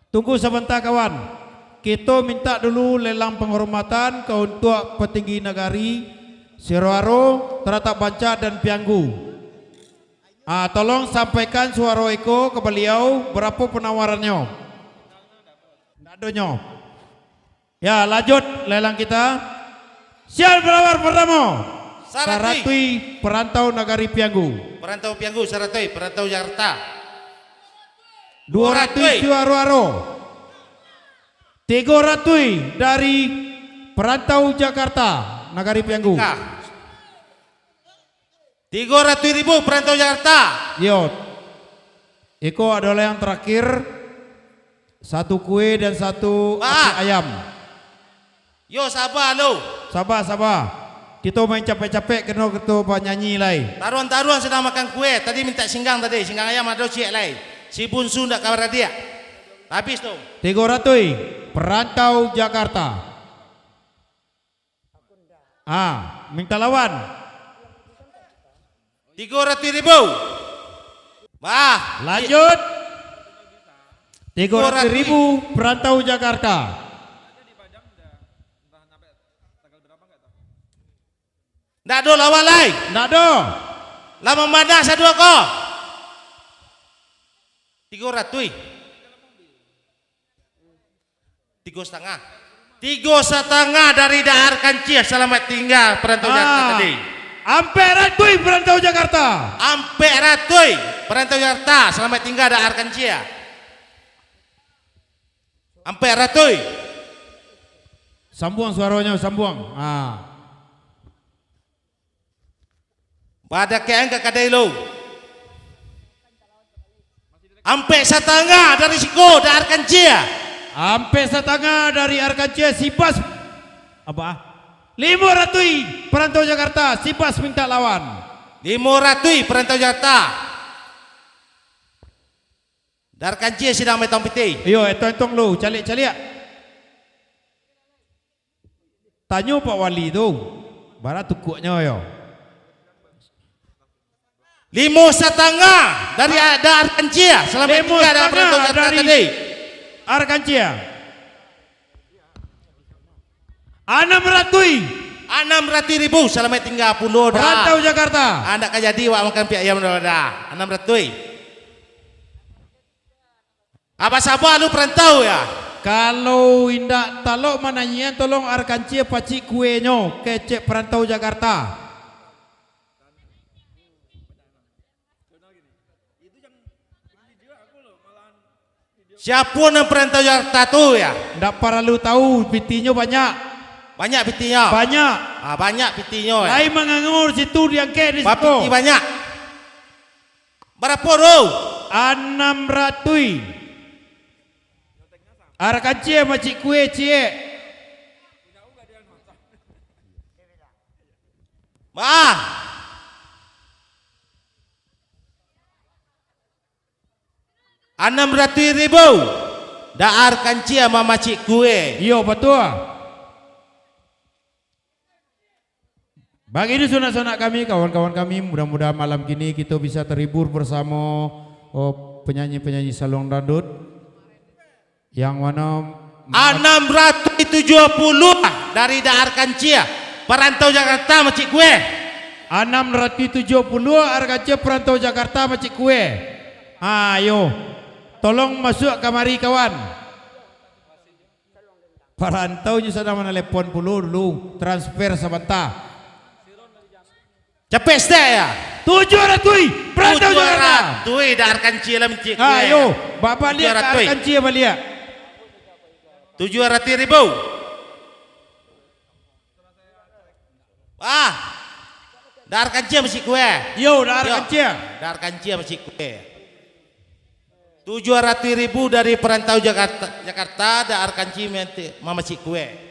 Tunggu sabanta, kawan. Kito mintak dulu lelang panghormatan ka untuak patinggi nagari, Siaro-aro, Taratak Banca, dan Pianggu. Ah, tolong sampaikan suaro iko ka baliau, barapo panawarannyo? Ndak adonyo. Ya, lanjut lelang kita. Siap penawar partamo. Saratuih. Saratuih, perantau nagari Pianggu. Perantau Pianggu, saratuih, perantau Jakarta. Duo ratuih. Duo ratuih. Siaro-aro. Tigo ratuih dari perantau Jakarta, nagari Pianggu. Ka. Tigo ratuih ribu perantau Jakarta. Yo. Iko adolah yang terakhir. Satu kue dan satu Ah. api ayam. Yo, saba lo. Saba, saba. Kito main capek-capek, keno kito banyanyi lai. Taruang-taruang sadang makan kue. Tadi mintak singgang tadi. Singgang ayam ado ciek lai. Si Bunsu ndak ka baradiak. Habis tu. Tigo ratuih. Perantau Jakarta. Ah, minta lawan. Tigo ratuih ribu. Bah. Lanjut. Tigo ratuih ribu, perantau Jakarta. Ndak ado lawan lai. Ndak ado. Lah mambana saduo ko. Tigo ratuih. Tigo satangah. Tigo satangah dari Daar Kancia, salamaik tingga, perantau Jakarta Ah, tadi. Ampek ratuih perantau Jakarta. Ampek ratuih perantau Jakarta, salamaik tingga, Daar Kancia. Ampek ratuih. Sambuang suaronyo, sambuang. Ah. Badakekan ka kadai lo. Ampek satangah dari siko, Daar Kancia. Ampek satangah dari Arkancia, Sibas. Apa? Limo ratuih, perantau Jakarta, Sibas minta lawan. Limo ratuih, perantau Jakarta. Daar Kancia sadang maetong pitih. Iyo, etong-etong lo, caliak-caliak. Tanyo Pak Wali tu, bara tukuaknyo yo. Limo satangah dari a-, Daar Kancia, salamaik tingga, Daar Kancia tadi. Arkancia. Anam ratuih. Anam ratuih ribu, salamaik tingga pulo, Daar. Perantau Jakarta. Ah, ndak ka jadi awak makan pihak ayam, Daar. Anam ratuih. Abah saba lu perantau ya. Kalau indak talok mananyian, tolong Arkancia pacik kuenyo, kecek perantau Jakarta. Siapo nan perantau Jakarta tu ya? Ndak paralu tahu, pitinyo banyak. Banyak pitinyo? Banyak. Ah, banyak pitinyo ya. Lain manganggur situ, diangkek di situ. Bapiti banyak. Barapo tu? Anam ratuih. Arakancia macik kue ciek. Bah. Anam ratuih ribu. Daar Kancia mamacik kue. Iyo, batua. Bagini sanak-sanak kami, kawan-kawan kami, mudah-mudahan malam kini kito bisa terhibur bersamo, oh, penyanyi-penyanyi saluang dangdut. Yang mano anam ratuih tujuah puluah dari Daar Kancia, Parantau Jakarta, macik kue. Anam ratuih tujuah puluah Daar Kancia, Parantau Jakarta, macik kue. Ayo, tolong masuak kamari, kawan. Parantau nyo sadang manalepon pulo dulu, transfer sabanta. Capek sitak ya. Tujuah ratuih, Parantau Jakarta. Tujuah ratuih, Daar Kancia lah, macik kue. Ayo, babaliak Daar Kancia baliak. Tujuah ratuih ribu. Ah, Daar Kancia, macik kue. Yo, Daar Kancia. Daar Kancia, macik kue. Tujuah ratuih ribu dari Parantau Jakarta, Jakarta, Daar Kancia mamacik kue.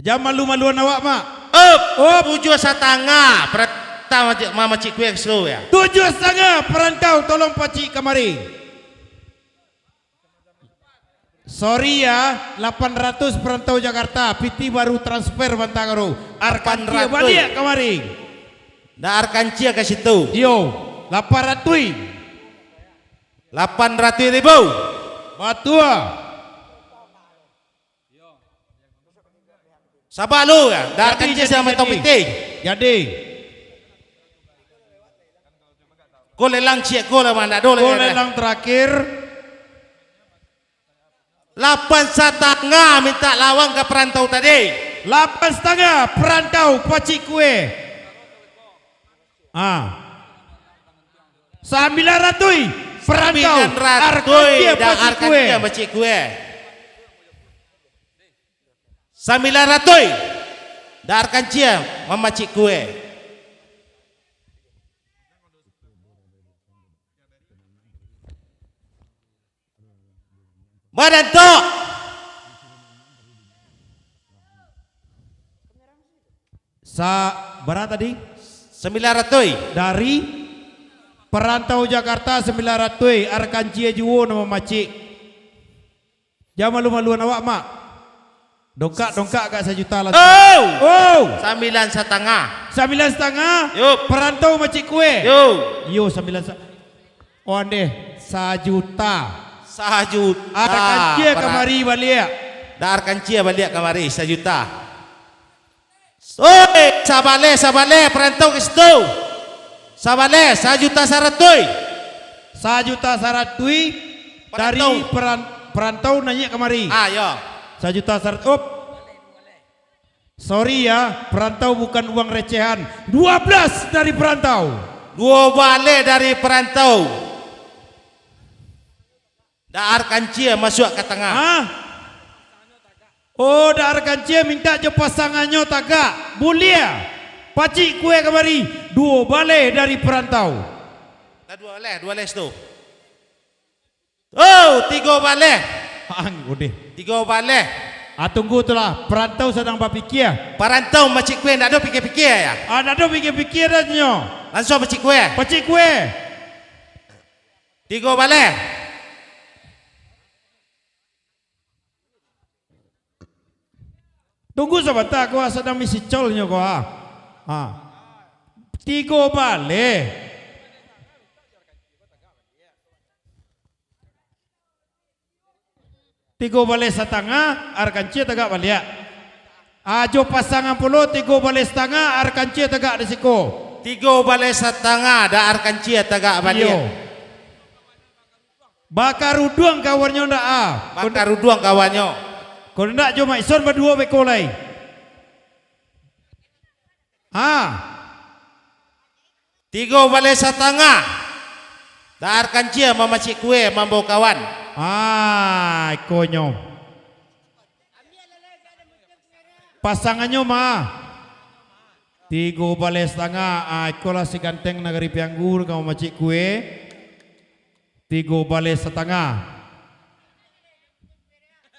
Jan malu-maluan awak, Mak. Up, up, tujuah satangah, Parantau mamacik kue, slow ya. Tujuah satangah, Parantau, tolong pacik kamari. Sorry ya, lapan ratuih, Parantau Jakarta, piti baru transfer banta ko. Daar Kancia baliak kamari. Daar Kancia ka situ. Iyo, lapan ratuih. Lapan ratuih ribu. Batua. Saba lu ya, Daar Kancia sama Tau Pitih. Jadi. Ko lelang ciek ko lah, Mak, ndak ado lai. Ko lelang terakhir. Lapan satangah mintak lawang ka Parantau tadi. Lapan satangah, Parantau pacik kue. Ah. Sambilan ratuih, Parantau. Sambilan ratuih, Daar Kancia pacik kue. Sambilan ratuih, Daar Kancia mamacik kue. Badan tok. Sa-, bara tadi? Sambilan ratuih. Dari Parantau Jakarta sambilan ratuih, Daar Kancia juo nan mamacik. Jan malu-maluan awak, Mak. Dongkak-dongkak agak sajuta lah. Oh! Oh! Sambilan satangah. Sambilan satangah? Yup. Parantau macik kue? Yup. Yo, sambilan sa-, oh, andeh, sajuta. Sajuta. Daar Kancia kamari baliak. Daar Kancia baliak kamari, sajuta. Oi, sabaleh, sabaleh, Parantau ka situ. Sabaleh, sajuta saratuih. Sajuta saratuih dari Parantau. Peran-, Parantau naiak kamari. Ah, yo. Sajuta sarat-, up. Sorry ya, Parantau bukan uang recehan. Dua belas dari Parantau. Duo baleh dari Parantau. Daar Kancia masuak ka tangah. Hah? Oh, Daar Kancia mintak jo pasangannyo tagak. Buliah. Pacik kue kamari. Duo baleh dari Parantau. Lah duo baleh, duo baleh situ. Oh, tigo baleh. Ang, udeh. Tigo baleh. Ah, tunggu tu lah. Parantau sadang bapikia. Parantau macik kue, ndak ado pikia-pikia ya? Ah, ndak ado pikia-pikia dah nyo. Langsuang pacik kue. Pacik kue. Tigo baleh. Tunggu sabanta, ko ah sadang misi call nyo ko ah. Ha. Tigo baleh. Tigo baleh satangah, Daar Kancia tagak baliak. Ajo pasangan pulo, tigo baleh satangah, Daar Kancia tagak di siko. Tigo baleh satangah, Daar Kancia tagak baliak. Iyo. Bakaruduang kawannyo ndak, ah? Bakaruduang kawannyo. Kalau ndak, jo Mak Ison baduo beko lai. Ha. Tigo baleh satangah. Daar Kancia mamacik kue, mambao kawan. Ah, ikonyo. Pasangannyo mah. Tigo baleh satangah. Ah, ikolah si ganteng nagari Pianggu ka mamacik kue. Tigo baleh satangah.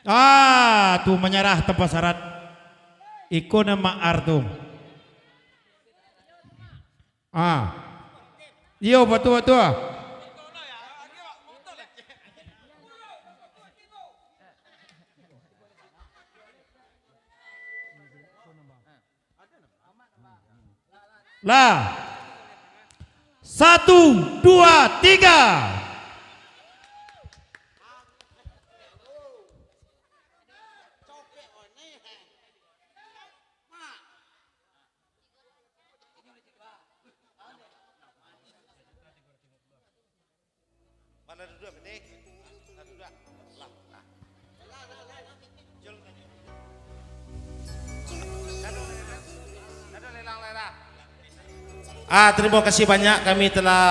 Ah, tu manyarah tanpa syarat. Iko nan maar tu. Ah. Iyo, batua, batua. Lah. Satu, dua, tiga. Ah, terima kasih banyak kami telah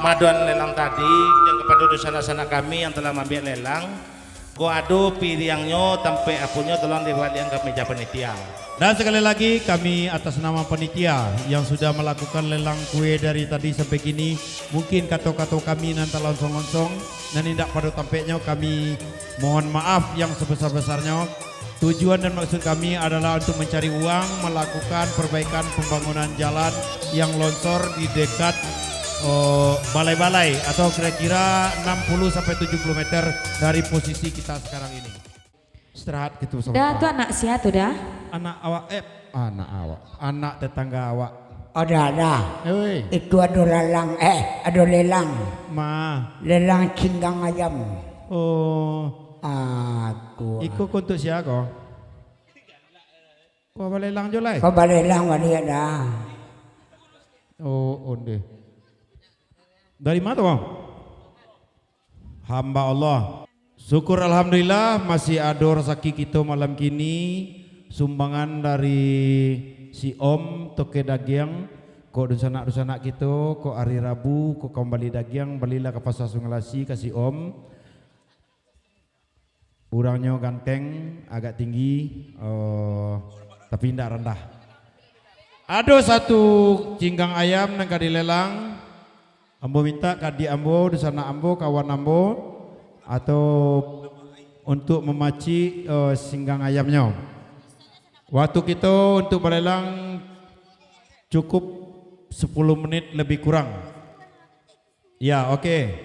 maduan lelang tadi, dan kepada dunsanak-sanak kami yang telah maambiak lelang. Kok ado piriangnyo, tampek aponyo, tolong dibaliakan ka meja panitia. Dan sekali lagi, kami atas nama panitia yang sudah melakukan lelang kue dari tadi sampai kini, mungkin kato-kato kami nan talonsong-lonsong, nan indak pado tampeknyo, kami mohon maaf yang sebesar-besarnyo. Tujuan dan maksud kami adalah untuk mencari uang, melakukan perbaikan pembangunan jalan yang longsor di dekat, eh, balai-balai atau kira-kira enam puluh sampai tujuh puluh meter dari posisi kita sekarang ini. Istirahat gitu. Dah, tu anak sia tu dah? Anak awak, eh, anak awak. Anak tetangga awak. Ada, ada. Eh, weh. Itu ado lalang, eh, ado lelang. Ma. Lelang cinggang ayam. Oh. Aku. Iko ko untuk sia ko? Ko balelang jo lai? Ko balelang baliak dah. Oh, onde. Dari ma tu, Bang? Hamba Allah. Syukur alhamdulillah, masih ado rasaki kito malam kini, sumbangan dari si Om Toke Dagiang, kok dunsanak-dunsanak kito, kok ari Rabu, kok ka mambali dagiang, balilah ka Pasa Sungai Lasi ka si Om. Urangnyo ganteng, agak tinggi, eh, tapi indak randah. Ado satu cinggang ayam nan ka dilelang. Ambo mintak ka adiak ambo, dunsanak ambo, kawan ambo, atau untuk mamacik, eh, singgang ayamnyo. Waktu kito untuk balelang cukup sepuluh menit lebih kurang. Ya, oke.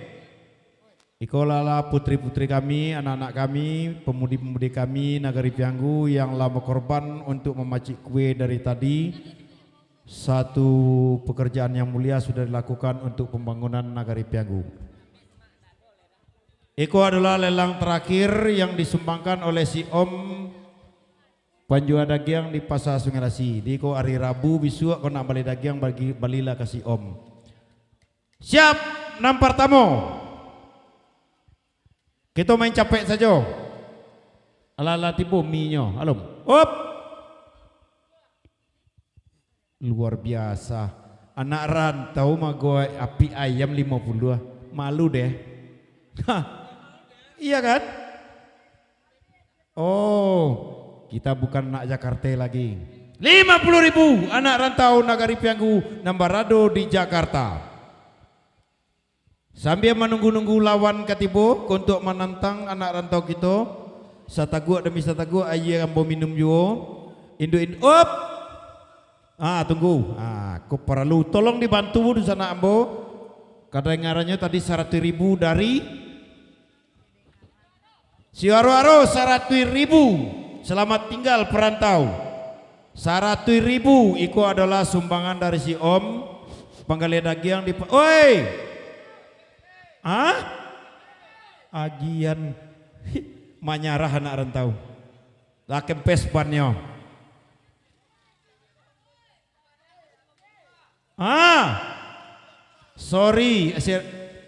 Ikolah lah putri-putri kami, anak-anak kami, pamudi-pamudi kami, Nagari Pianggu yang lah bakorban untuk mamacik kue dari tadi. Satu pekerjaan yang mulia sudah dilakukan untuk pambangunan Nagari Pianggu. Iko adolah lelang terakhir yang disumbangkan oleh si Om panjua dagiang di Pasa Sungai Lasi. Di ko ari Rabu bisuak, ko nak bali dagiang, bagi, balilah ka si Om. Siap, nan partamo. Kito main capek sajo. Alah, lah tibo minyo. Alom. Op. Luar biasa. Anak rantau mago apik ayam limo puluah. Malu deh. Hah. Iya kan? Oh, kita bukan anak Jakarta lagi. Lima puluh ribu anak rantau Nagari Pianggu nan barado di Jakarta. Sambia manunggu-nunggu lawan ka tibo untuak manantang anak rantau kito, sataguak demi sataguak aia ambo minum juo. Induak-induak, op! Ah, tunggu. Ah, ko paralu. Tolong dibantu dunsanak ambo. Kadangarannyo tadi saratuih ribu dari Si Aro-aro, saratuih ribu. Selamat tinggal, perantau. Saratuih ribu, iko adolah sumbangan dari si Om. Panggali dagiang di pa-, oi! Hah? Agian. Manyarah anak rantau. Lah kempes bannyo. Ah, sorry, si,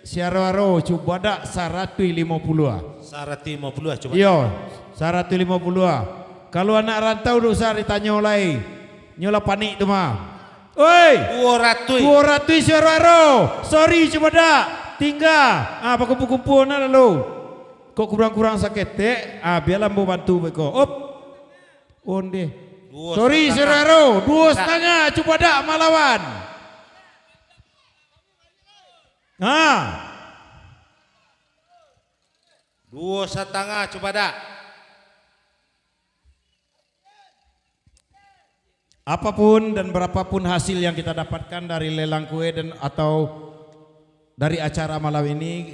si Aro-aro, cubadak saratuih limo puluah ah. Saratuih limo puluah ah, cubadak. Iyo, saratuih limo puluah ah. Kalau anak rantau dak usah ditanyo lai. Nyo lah panik tu mah. Oi! Duo ratuih. Duo ratuih si Aro-aro. Sorry, cubadak. Tingga. Ah, bakumpua-kumpua nak lalu. Kok kurang-kurang saketek, ah, bialah ambo bantu beko. Op. Onde. Duo satangah. Sorry, si Aro-aro. Duo satangah, cubadak malawan. Ha. Duo satangah, cubadak. Apapun dan berapapun hasil yang kita dapatkan dari lelang kue dan atau dari acara malam ini,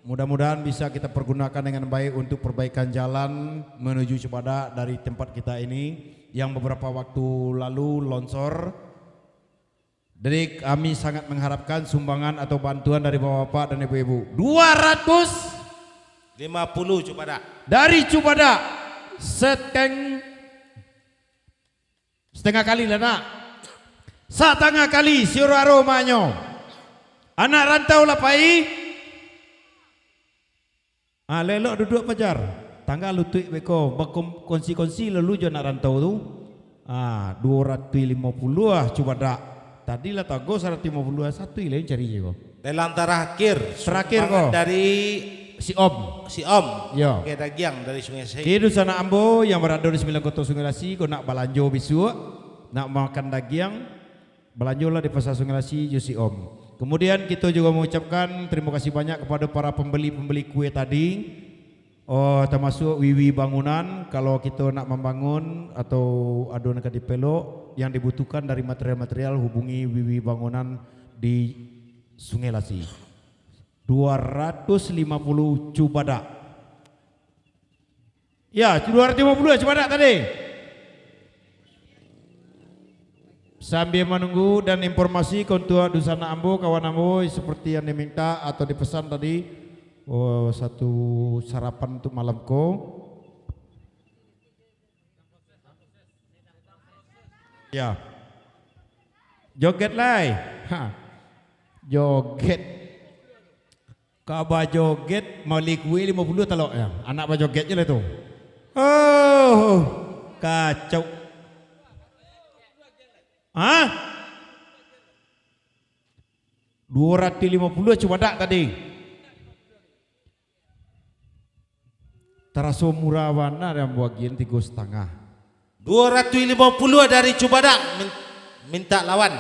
mudah-mudahan bisa kita pergunakan dengan baik untuk perbaikan jalan menuju Cubadak dari tempat kita ini yang beberapa waktu lalu longsor. Jadi kami sangat mengharapkan sumbangan atau bantuan dari bapak-bapak dan ibu-ibu. Dua ratus lima puluh Cubadak. Dari Cubadak, seteng-, setengah kali lah, nak. Satangah kali, siro aromanyo. Anak rantau lah pai. Ah, lelok duduak pajar. Tangga lutuik beko, bakom-, konsi-konsi lalu jo anak rantau tu. Ah, dua ratus lima puluh ah, Cubadak. Tadi lah tago saratus lima puluh ah, satu ilai cari je ko. Lelang terakhir, Terakhir sumbangan ko. dari Si Om. Si Om. Yo. Oke, dagiang dari Sungai Sahid. Kini dunsanak ambo yang barado di Sembilan Koto Sungai Lasi, ko nak balanjo bisuak, nak makan dagiang, balanjolah di Pasar Sungai Lasi jo Si Om. Kemudian, kito juga mengucapkan terima kasih banyak kepada para pembeli-pembeli kue tadi, oh, termasuk Wiwi Bangunan, kalau kito nak mambangun atau ado nan ka dipelok, yang dibutuhkan dari material-material, hubungi Wiwi Bangunan di Sungai Lasi. Dua ratus lima puluh Cubadak. Ya, dua ratus lima puluh Cubadak tadi. Sambil menunggu dan informasi ka untuak dunsanak ambo, kawan ambo, seperti yang diminta atau dipesan tadi, oh, satu sarapan untuk malam ko. Ya. Joget lai. Ha. Joget. Ka bajoget, mali kue limo puluah talok, ya. Anak bajoget je lah tu. Oh, kacau. Hah? Dua ratus lima puluah Cubadak tadi. Taraso murah bana, dan bagian tigo satangah. Dua ratus lima puluah dari Cubadak, min-, minta lawan.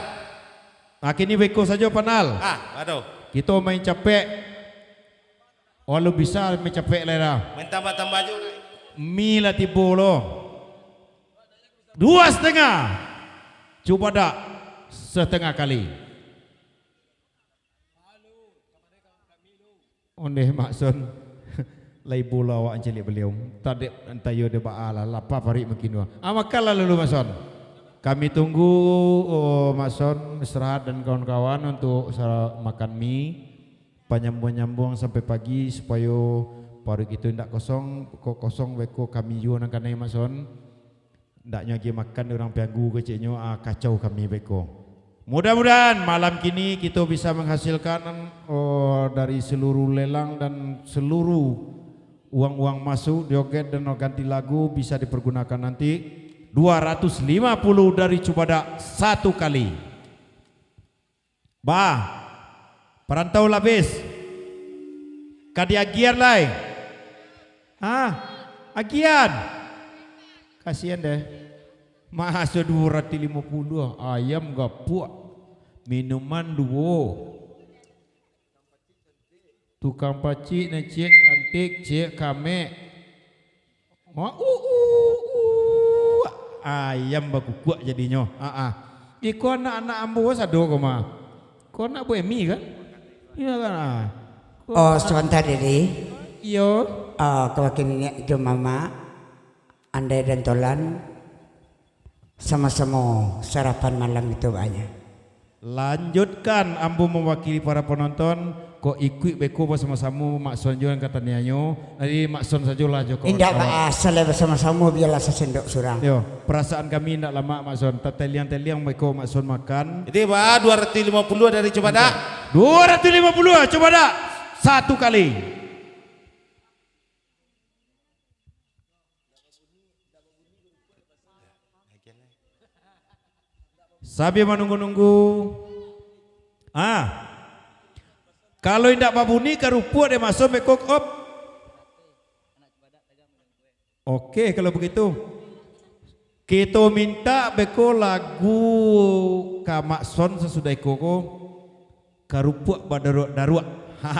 Nah, kini beko sajo, Panal. Ah, aduh. Kito main capek. Walau bisa main capek lah dah. Main tambah-tambah jo lah. Mi lah tibo lo. Dua satangah. Cubadak satangah kali. Ondeh, Mak Son. Lai pulo awak mancaliak baliau. Tadek antah iyo dek baa lah, lapa paruik mungkin dua. Ah, makanlah dulu, Mak Son. Kami tunggu, oh, Mak Son, Mesrahat dan kawan-kawan untuk sa-, makan mi. Panyambuang-nyambuang sampai pagi, supayo paruik kito indak kosong. Kok kosong beko kami juo nan kanai, Mak Son. Ndaknyo agiah makan dek urang pianggu keceknyo, ah, kacau kami beko. Mudah-mudahan malam kini kito bisa menghasilkan, oh, dari seluruh lelang dan seluruh uang-uang masuk, joget dan ganti lagu bisa dipergunakan nanti. Dua ratus lima puluh dari Cubadak satu kali. Bah, parantau lapis. Ka diagian lai. Hah? Agian. Kasian deh. Maso duo ratus limo puluah, ayam gapuak, minuman duo. Tukang pacik nan ciek cantik, ciek kamek. Wah, uh, uh, uh. Ayam bakukuak jadinyo. Ah, ah. Iko anak-anak ambo sado ko mah. Ko anak Bu Emi kan? Iyo kan, ah. Ko Oh, sabanta, Dede. Iyo. Ah, kalau kini niat jo Mama, Andai dan Tolan, samo-samo sarapan malam itu banyak. Lanjutkan, ambo mewakili para penonton, kok ikuik beko basamo-samo Mak Son jo nan katanianyo. Jadi Mak Son sajolah jo kawan-kawan. Indak baa, asal basamo-samo, bialah sasendok surang. Yo, perasaan kami indak lamak, Mak Son. Tataliang-taliang beko Mak Son makan. Jadi baa, dua ratus lima puluah dari Cubadak. Dua ratus lima puluah Cubadak. Satu kali. Sambil manunggu-nunggu. Ah. Kalau indak babuni, karupuak dek Mak Son beko, op. Oke, kalau begitu. Kito minta beko lagu ka Mak Son sasudah iko ko. Karupuak badaruak-daruak. Ha,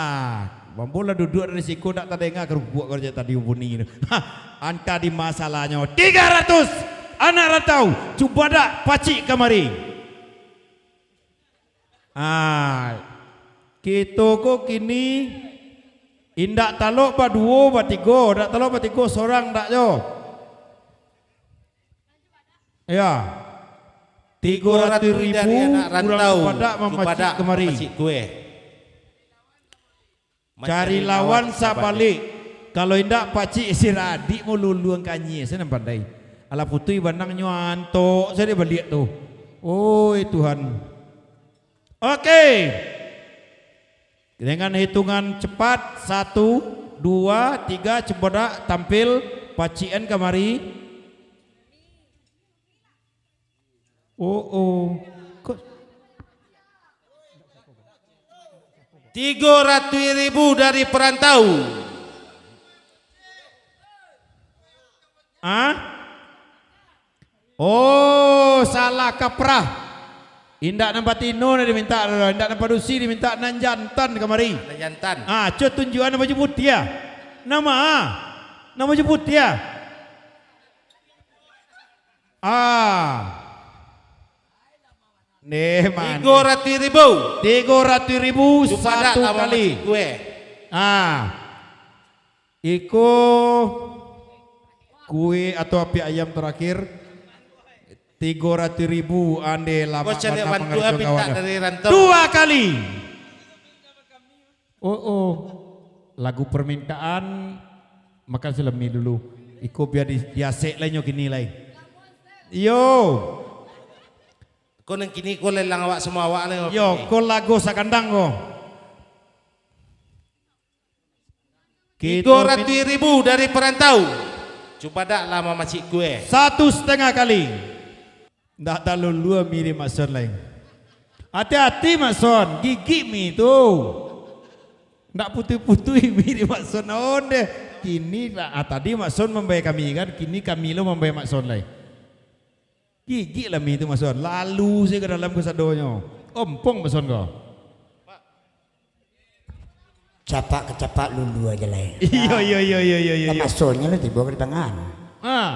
ambo lah duduak dari siko, dak tadanga karupuak ko jak tadi bunyi tu. Ha, antah di masalahnyo. Tiga ratus anak rantau, Cubadak pacik kamari. Ha, Kito ko kini indak talok baduo, batigo, indak talok batigo, sorang ndak jo. Ya. Tigo ratuih ribu dari anak urang rantau, Cupadak mamacik kamari. Mamacik kuwe. Cari lawan sabalik. Kalau indak, pacik sirah adik mo luluang kanyie, se nan pandai. Alah putuih banang nyo antok, se dek baliak tu. Oi Tuhan. Oke. Dengan hitungan cepat, satu, dua, tiga, Cupadak tampil, pacikan kamari. Oh, oh. Ko- Tigo ratuih ribu dari Perantau. Ah? Oh, salah kaprah. Indak nan batino nan dimintak doh, indak nan padusi dimintak, nan jantan kamari. Nan jantan. Ah, co tunjuakan nan baju putiah. Nama? Ah? Nan baju putiah. Ah. Neh, mane. Tigo ratuih ribu. Tigo ratuih ribu Cupadak satu kali. Mamacik kuwe. Ah. Iko kuwe atau apiak ayam terakhir, tigo ratuih ribu, ande lamak bana pangarajo kawan. Dari rantau. Dua kali. Oh, oh. Lagu permintaan, makan silemi dulu. Iko bia di, diasek lai nyo kini lai. Yo. Ko nan kini ko lelang awak samo awak lai. Yo, ko lagu sakandang ko. Tigo ratuih ribu dari Perantau. Cupadak lah mamacik kuwe. Satu satangah kali. Ndak talulua mi dek Mak Son lai. Ati-ati Mak Son, gigik mi tu. Ndak putuih-putuih mi dek Mak Son, ondeh. Kini lah, ah, tadi Mak Son mambayia kami kan, kini kami lo mambayia Mak Son lai. Gigik lah mi tu Mak Son, lalu se ka dalam kasadonyo. Ompong Mak Son ko. Capak ka capak lulua se lai. Iyo, iyo, iyo, iyo, iyo, iyo. Lah masonyo lah tibo ka di pangan. Ah.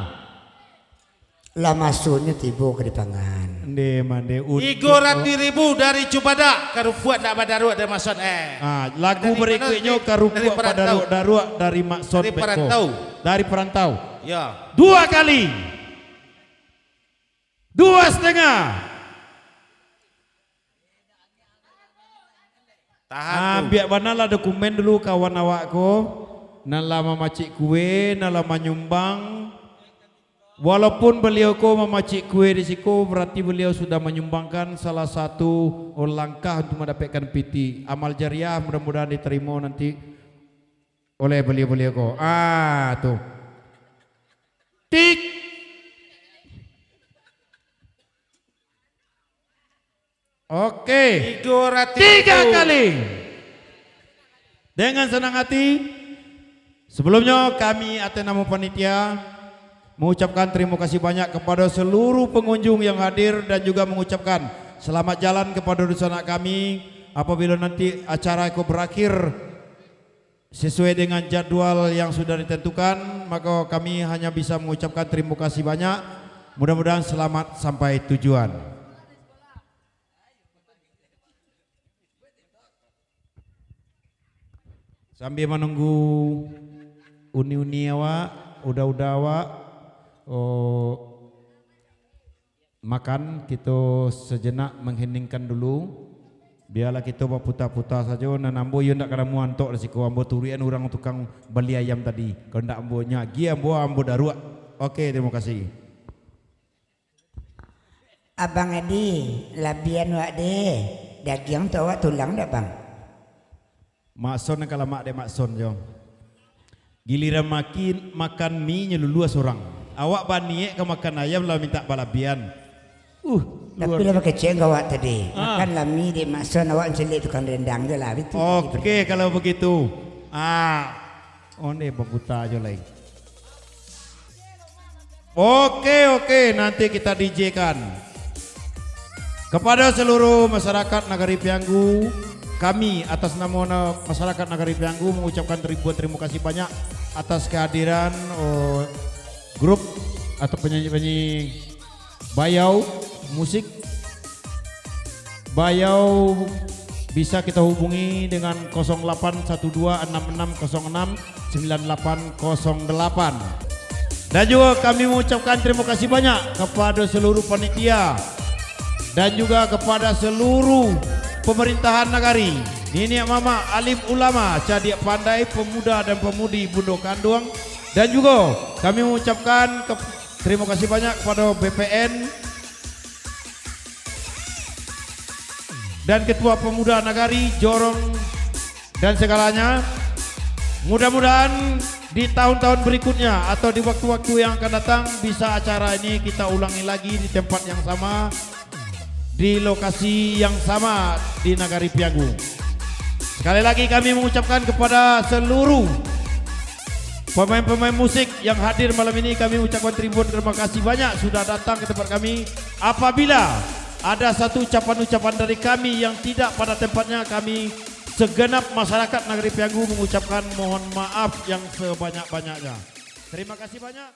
Lah masonyo tibo ka di pangan. Nde, mande, un-, Tigo ratuih ribu dari Cupadak, karupuak ndak badaruak dari Mak Son, eh. Ah, lagu berikutnyo dari, karupuak dari Perantau. Badaruak-daruak dari Mak Son. Dari Beko. Perantau. Dari Perantau. Ya. Dua kali. Dua satangah. Tahan tu. Ambiak bana lah dokumen dulu kawan awak ko, nan lah mamacik kue, nan lah manyumbang. Walaupun baliau ko mamacik kue di siko, barati baliau sudah manyumbangkan salah satu langkah untuk mandapekkan pitih. Amal jariah mudah-mudahan ditarimo nanti oleh baliau-baliau ko. Ah, tu. Tik. Oke. Tigo ratuih ribu. Tiga kali. Dengan senang hati, sebelumnya kami atas nama panitia mengucapkan terima kasih banyak kepada seluruh pengunjung yang hadir dan juga mengucapkan selamat jalan kepada dunsanak kami apabila nanti acara itu berakhir sesuai dengan jadwal yang sudah ditentukan, maka kami hanya bisa mengucapkan terima kasih banyak. Mudah-mudahan selamat sampai tujuan. Sambil manunggu uni-uni awak, uda-uda awak, oh, makan, kito sejenak mengheningkan dulu. Bialah kito baputa-puta sajo, nan ambo iyo ndak ka namuah antok di siko, ambo turuikan urang tukang bali ayam tadi. Kalau ndak ambo nyo agiah ambo, ambo daruak. Oke, terima kasih. Abang Edi, labian wak deh. Dagiang tu awak tulang dak, Bang? Mak Son nan ka lamak dek Mak Son jo. Giliran makin makan mi nyo lulua surang. Awak baniek ka makan ayam lah mintak balabian. Uh, tapi luar lah bakecek ka awak tadi. Ah. Makan lah mi dek Mak Son, awak caliak tukang rendang je lah, betul. Oke, kalau begitu. Ah, onde baputa jo lai. Oke, oke, nanti kita D J-kan. Kepada seluruh masyarakat Nagari Pianggu, kami atas nama na-, masyarakat Nagari Pianggu mengucapkan ribuan terima kasih banyak atas kehadiran, oh, grup atau penyanyi-penyanyi Bayau Musik, Bayau bisa kita hubungi dengan kosong lapan satu dua enam enam kosong enam sembilan lapan kosong delapan. Dan juga kami mengucapkan terima kasih banyak kepada seluruh panitia dan juga kepada seluruh pemerintahan nagari, niniak mamak, alim ulama, cadiak pandai, pemuda dan pemudi Bundo Kanduang, dan juga kami mengucapkan ke-, terima kasih banyak kepada B P N dan Ketua Pemuda Nagari, Jorong, dan segalanya. Mudah-mudahan di tahun-tahun berikutnya atau di waktu-waktu yang akan datang, bisa acara ini kita ulangi lagi di tempat yang sama, di lokasi yang sama di Nagari Pianggu. Sekali lagi kami mengucapkan kepada seluruh pemain-pemain musik yang hadir malam ini, kami ucapkan ribuan terima kasih banyak sudah datang ke tempat kami. Apabila ada satu ucapan-ucapan dari kami yang tidak pada tempatnya, kami segenap masyarakat Nagari Pianggu mengucapkan mohon maaf yang sebanyak-banyaknya. Terima kasih banyak.